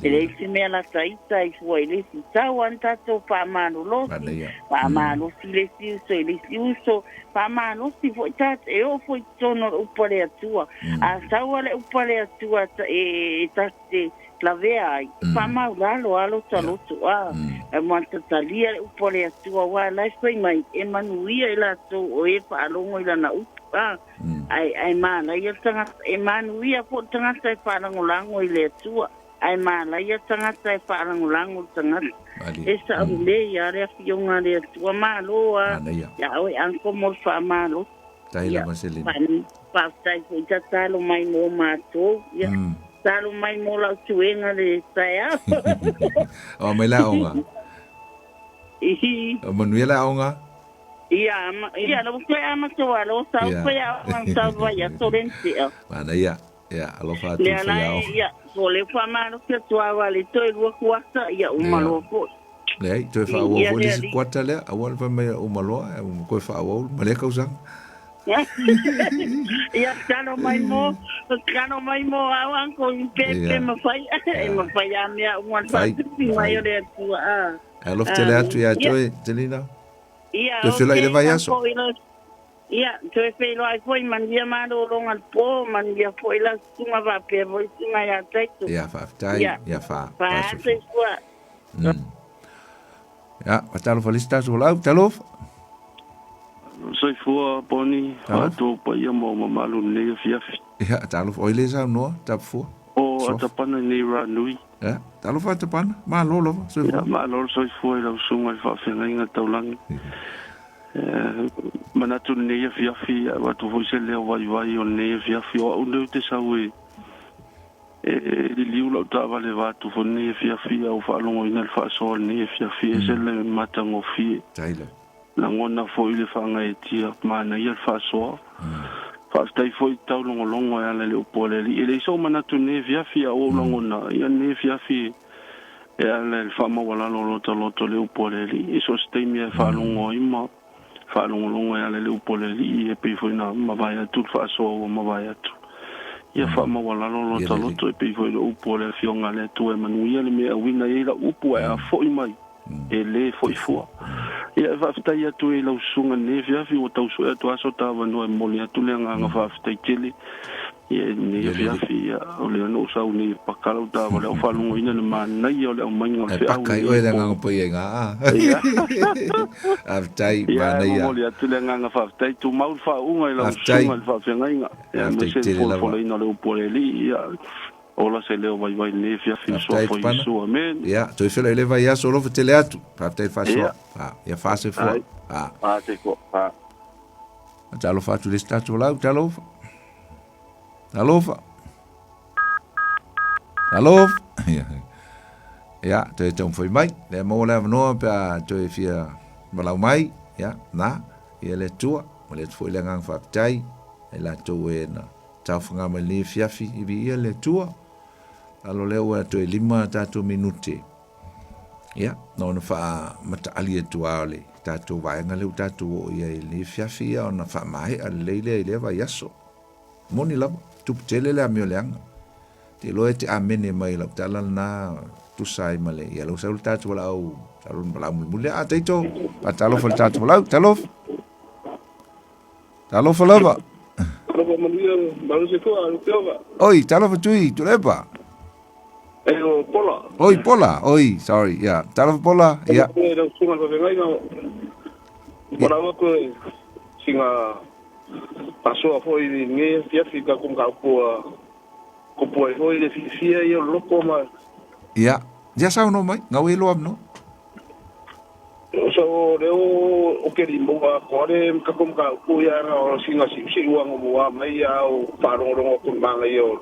E leai se mea lata ita ai fua i le isi tau ana tatou faamalolosi, faamalosi le isi uso i le isi uso, faamalosi foi tatou, e oo foi i totonu o le upu a le Atua. A sau a le upu a le Atua e ta te lavea ai, e faamaulalo lava lota loto, a e matatalia le upu a le Atua, aua la e fai mai, e manuia i latou o e faalogo i lana upu, a. Ae, ae mālaia le tagata, e manuia foi le tagata e faalagolago i le Atua, ae mālaia le tagata e faalagolago i le tagata. Malie. E sao lelei lava le Afioga a le Atua. Malo lava Manaia. ia oe uncle mo le faamalosi. Tahi Ia, lava Selina. faafetai foi tatalo mai mo matou. Ia, tatalo mai mo lau tuega le taeao. O mai le aoga. Ihi. O manuia le aoga. Ia, ia, lau toe amato a lo sau Ia. ia o sau vai a torente. Manaia. Ia, alofa atu Lea i la faiaoga. e, ia, po le faamalosi atu lava le toe lua kuata, ia uma Ia. loa foi. Leai, toe faaauau Ia foi le le isi alii. kuata lea, aua le fai mai uma loa, e toe faaauau ma lea kausaga. Ia, talo mai mo, talo mai mo au uncle i pe Ia. pe mafai, e mafai a mea uma le Fai, faatupi mai fai. o le Atua. A. Alofa tele atu ia Ia. toe, Selina. Ia, Toe feiloai i le ok, vaiaso. uncle, i le- Ia, toe feiloai foi, manuia malologa le po, manuia foi lau susuga faapea foi susuga ia Taito. Ia, faafetai. Ia. Ia, fa, Faa fa, soifua. Ia, fatalofa le isi tatou valaau. Talofa. Soifua Poni, Talofa. faatu paia ma o mamalu lenei afiafi. Ia, talofa. Oi le saunoa, tapufua. O Sofa. Atapana nei rā nui. Ia, talofa Atapana. Malo lava, Ia, soifua. malo le soifua i lau susuga i le faafeagaiga taulagi. Manatu lenei afiafi, avatu foi se leo vaivai o lenei afiafi. O au nei ou te sau e e liliu lau taavale va atu foi lenei afiafi, a ua faalogoina le faasoa lenei afiafi, e ese le matagofie. Tailo. Lagona foi le faagaetia, manaia le faasoa. Faafetai foi taulogologo e ala i le upu a le Alii. E leai sou manatu i lenei afiafi, a ua ou lagona, ia lenei afiafi e ala i le faamaualalo o lota loto i le upu a le Alii. I so o se taimi e faalogo ai ma faalogologo e ala i le upu a le Alii, e pei foi na mavae atu le faasoa ua mavae atu. Ia faamaualalo lo ta loto e pei foi le upu a le Afioga a le Atua e manuia le mea e auina i ai lau upu ae a foi mai e le foi fua. Ia e faafetai atu ai i lau susuga i lenei afiafi ua tau sue atu aso ta avanoa e momoli atu le agaga faafetai tele ia i lenei afiafi. Ia o lea na ou sau nei e paka lau taavale a o faalogoina le manaia o le aumaiga o le E feau paka ai lenei oe le po. agaga paia i ngā a. Ia. Faafetai, Ia e manaia. momoli atu le agaga faafetai tumau le faauuga i lau Faafetai. susuga i le faafeagaiga. Ia Faafetai aemaise le tele lava. folafolaina o le upu a le Alii. Ia ola se leo vaivai i lenei afiafi i le Faafetai suafa o Tupana. Iesu. Amene. Ia, toe feiloai le vaiaso alofa tele atu. Faafetai le faasoa. Ia. A, ia faasoifua. Ai. A. Faasoifua. A. Talofa atu i le isi tatou lau. Talofa. Talofa. Talofa. Ia, ia toe taumafai mai. Lea maua le avanoa pe a toe fia malau mai. Ia, na, ia le Atua. Ma le atu foi le agaga faafetai. E latou e na taofaga mai lenei afiafi i viia le Atua. Alo lea ua toe 5 tatou minute. Ia, na ona faamataali atu lava o le tatou vaega lea ua tatou oo i ai i lenei afiafi, ia ona faamaea lelei lea i lea vaiaso. Moni lava, tupu tele le amio leaga. Te iloa e te amene mai i lau tala lena tusa ai ma le, ia lau sau le tatou valaau, talo le valaau mulimuli. A, teito, faatalofa i le tatou valaau, talofa. Talofa lava. Talofa manuia, malosi fua, Lupeova. Oi, talofa tui, Tuilaepa. E o Pola. Oi, Pola, oi, sorry, yeah. Talofa Pola, yeah. Talofa lau susuga i le faafeagaiga. Valaau atu e sina faasoa foi i lenei afiafi i tatou mataupu ua tupu ai foi le fiafia ia o le loto ma Ia, ia saunoa mai, gau e loa avanoa. So o lea o ke li maua atoa le tatou mataupu ia na o sina siusiuaga mua mai ia o faalogologo atu i le manaia o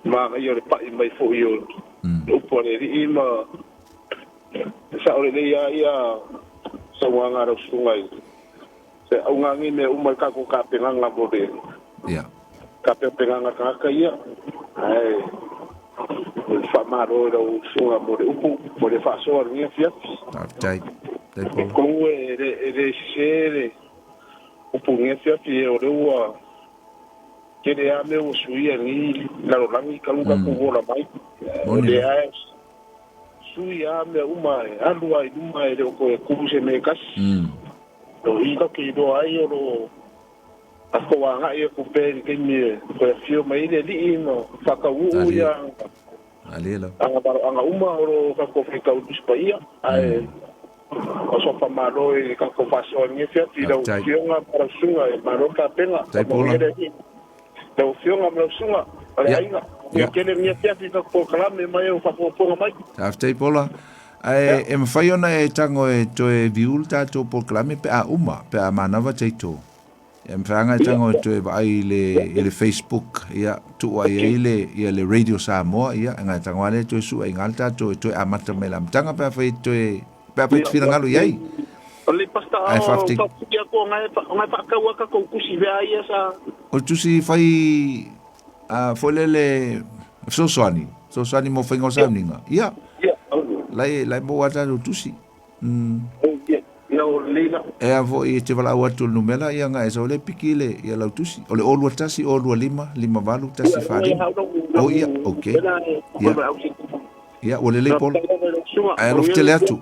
manaia o le pai mai foi o le upu a le alii ma e sao lelei lava ia saunoaga a lau susuga i se auga nei mea uma i le tatou tapenaga mo le tapenapenaga tagata ia ae o le faamalo i lau susuga mo le upu mo le faasoa i lenei afiafi. Faafetai. Faafetai Paul. Atonu e le sese le upu i lenei afiafi o lea ua tele lava mea ua suia i lenei lalolagi talu tatou ola mai. O lea lava e sui lava mea uma e alu lava i luma e le o toe tu se mea e tasi. O i tatou te iloa ai o lo o tatou agai atu pea i le taimi e toe afio mai ai le Alii ma faataunuu ia agavaloaga uma o lo o tatou faitau i le Tusi Paia. Ae o sofa malo i le tatou faasoa i lenei afiafi i lau Afioga ma lau Susuga e malo le tapena. Faamanuia le Alii i lau Afioga ma lau Susuga ma le aiga. Manuia tele lenei afiafi i tatou polokalame ma e o faafogafoga mai. Faafetai Paula. Ae e mafai ona e tago e toe view le tatou polokalame pe a uma, pe a manava taito. E mafai ona e tago e toe vaai i le, i le Facebook, ia, tuu ai ai le, ia le Radio Samoa, ia, e tago lava lea e toe sue ai i ina le tatou, e toe amata mai i le amataga pe a fai e toe, pe a fai e te finagalo i ai. O le pasta Ae o faafetai. faafetai atu o ngai o ngai faatau a tatou tusi vea ia sa. O le tusi fai a foi lele fesoasoani, fesoasoani mo faiga o sauniga. Ia, lai, lai maua a tatou tusi. Ia o lelei la. E a foi e te valaau atu i le numera, ia na e sau lea piki le, ia lau tusi. O le 021 025 58 145. O ia, ok. Ia, ia, ua lelei Paul. Ae alofa tele atu.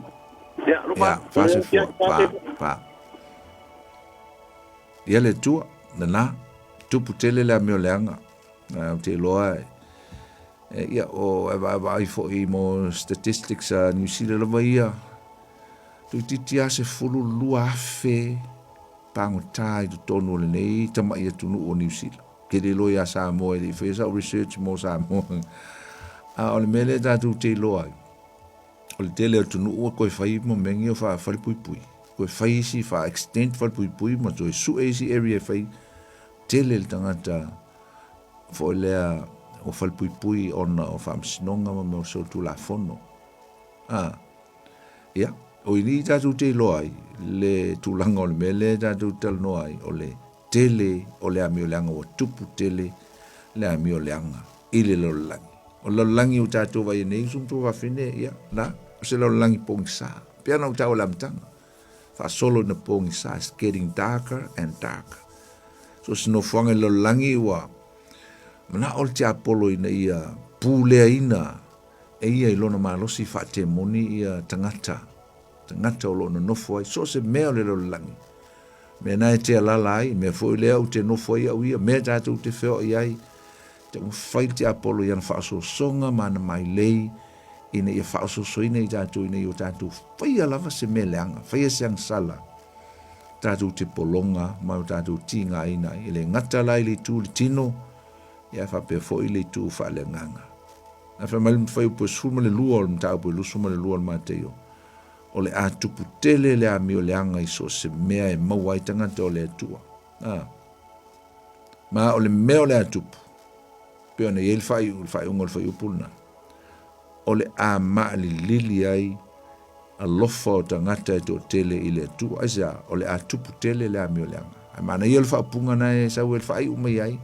Ia, faasoifua, pa, pa. Ia le Atua, lena, tupu tele le amio leaga. Ou te iloa e, e, ia, o e vaavaai foi mo statistics a New Zealand lava ia, toeitiiti lava 12,000 pagota i totonu o lenei tamai atunuu o New Zealand. Ke le iloa ia Samoa e le i faia sau research mo Samoa. A o le mea lea tatou te iloa ai, o le tele o atunuu ua toe fai mo mea nei o faalepuipui. Toe fai isi faa-extend falepuipui ma toe sue isi area e fai tele le tagata foi lea o falepuipui ona o faamasinoga ma mea o solitulafono. A, ia, o i ni tatou te iloa ai le tulaga o le mea lea tatou te talanoa ai, o le tele o le amioleaga ua tupu tele le amioleaga i le lalolagi. O le lalolagi ua tatou vaai nei, uso ma tuafafine, ia, na, o se lalolagi pogisa. Pei ona ou taua i le amataga, faasolo ina pogisa, it's getting darker and darker. So se nofoaga i le lalolagi ua, Mana'o le tiapolo ina ia puleaina e ia i lona malosi faatemoni ia tagata, tagata o lo o nonofo ai, so o se mea o le lalolagi. Mea na e te alala ai, mea foi lea ou te nofo ai au ia, mea tatou te feoai ai, taumafai le tiapolo i ana faaosoosoga ma ana mailei, ina ia faaosoosoina i tatou ina ia o tatou faia lava se mea leaga, faia se agasala, tatou te pologa ma o tatou tigaina ai. E le gata la i le itu i le tino, ia ae faapea foi le itu faaleagaga. Ae fai mai le fuaiupu e 12 o le mataupu e 22 o le Mataio, o le a tupu tele le amio leaga i so o se mea e maua ai tagata o le Atua. A. Ma o le mea o le a tupu, pei ona i ai le faaiu, le faaiuga o le fuaiupu lena, o le a maalilili ai alofa o tagata e toatele i le Atua. Aisea? O le a tupu tele le amio leaga. Ae manaia le faaupuga na e sau e le faaiu mai ai,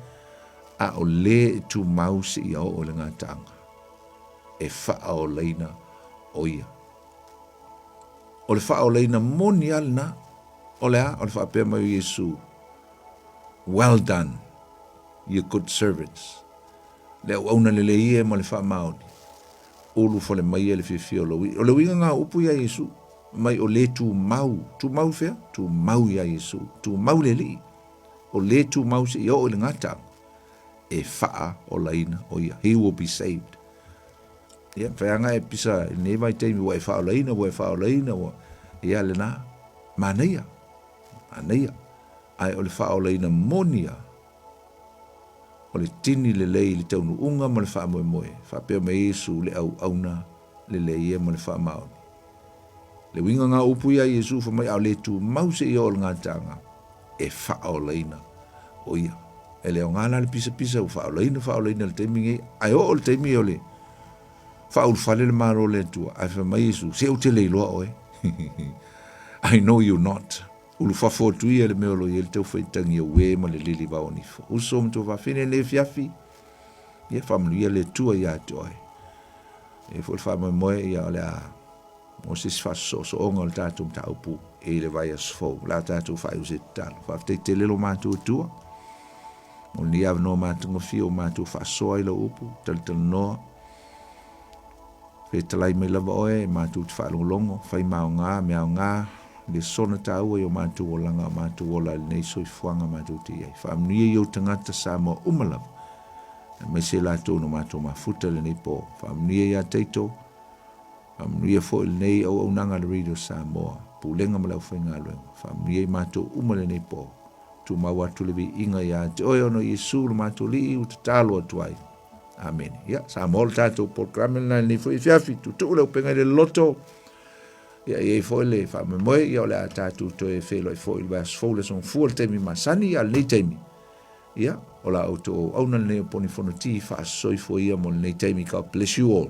a o lē e tumau seia oo i le gataaga e faaolaina o ia. O le faaolaina moni lava lena, o le a? O le faapea mai o Iesu, Well done, ye good servants. Le auauna lelei e ma le faamaoni. Ulu fale mai e le fiafia o lou ii. O le uiga nga o upu ia Iesu, mai o le tumau. Tumau fea? Tumau ia Iesu. Tumau le Alii. O le tumau seia oo i le gataaga, e faaolaina o ia. He will be saved. Ia, mafai lava ona e pisa i lenei vaitaimi ua e faaolaina, ua e faaolaina, ua, ia lena. Manaia, manaia. Ae o le faaolaina moni lava, o le tini lelei i le taunuuga ma le faamoemoe, faapea mai Iesu le auauna lelei e ma le faamaoni. Le uiga nga upu ia Iesu fa mai a o le tumau seia oo i le gataaga e faaolaina o ia. E le aoga la le pisapisa ua faaolaina faaolaina i le taimi nei, ae oo i le taimi o le faaulufale le Malo o le Atua, ae fai mai Iesu, se ou te le iloa oe. I know you not. Ulufafo atu ia i le mea o lo o i ai le taufaitagi auē ma le lili vaonifo. Uso ma tuafafine i lenei afiafi, ia faamanuia le Atua ia te oe. E i ai foi le faamoemoe, ia o le a maua se isi faasoosooga o le tatou mataupu i le vaiaso fou. O le a tatou faaiu se tatalo. Faafetai tele lo matou Atua mo lenei avanoa matagofie ua matou faasoa i lau upu, talatalanoa. Fetalai mai lava oe, matou te faalogologo, fai maoga, mea aoga, lesona taua i o matou olaga o matou ola i lenei soifuaga matou te i ai. Faamanuia i ou tagata Samoa uma lava, aemaise latou na matou mafuta i lenei po. Faamanuia ia Taito, faamanuia foi i lenei auaunaga a le Radio Samoa, Pulega ma le aufaigaluega. Faamanuia i matou uma i lenei po. Tumau atu le viiga ia te oe ona o Iesu lo matou Alii ua tatalo atu ai. Amene. Ia, Samoa o le tatou polokalame lena i lenei foi afiafi. Tuutuu le upega i le loloto. Ia, e i ai foi le faamoemoe, ia o le a tatou toe feiloai foi i le vaiaso fou le aso Gafua i le taimi masani, a o lenei taimi, ia, o la outou auauna lenei o Poni Fonoti, faasoifua ia mo lenei taimi. God bless you all.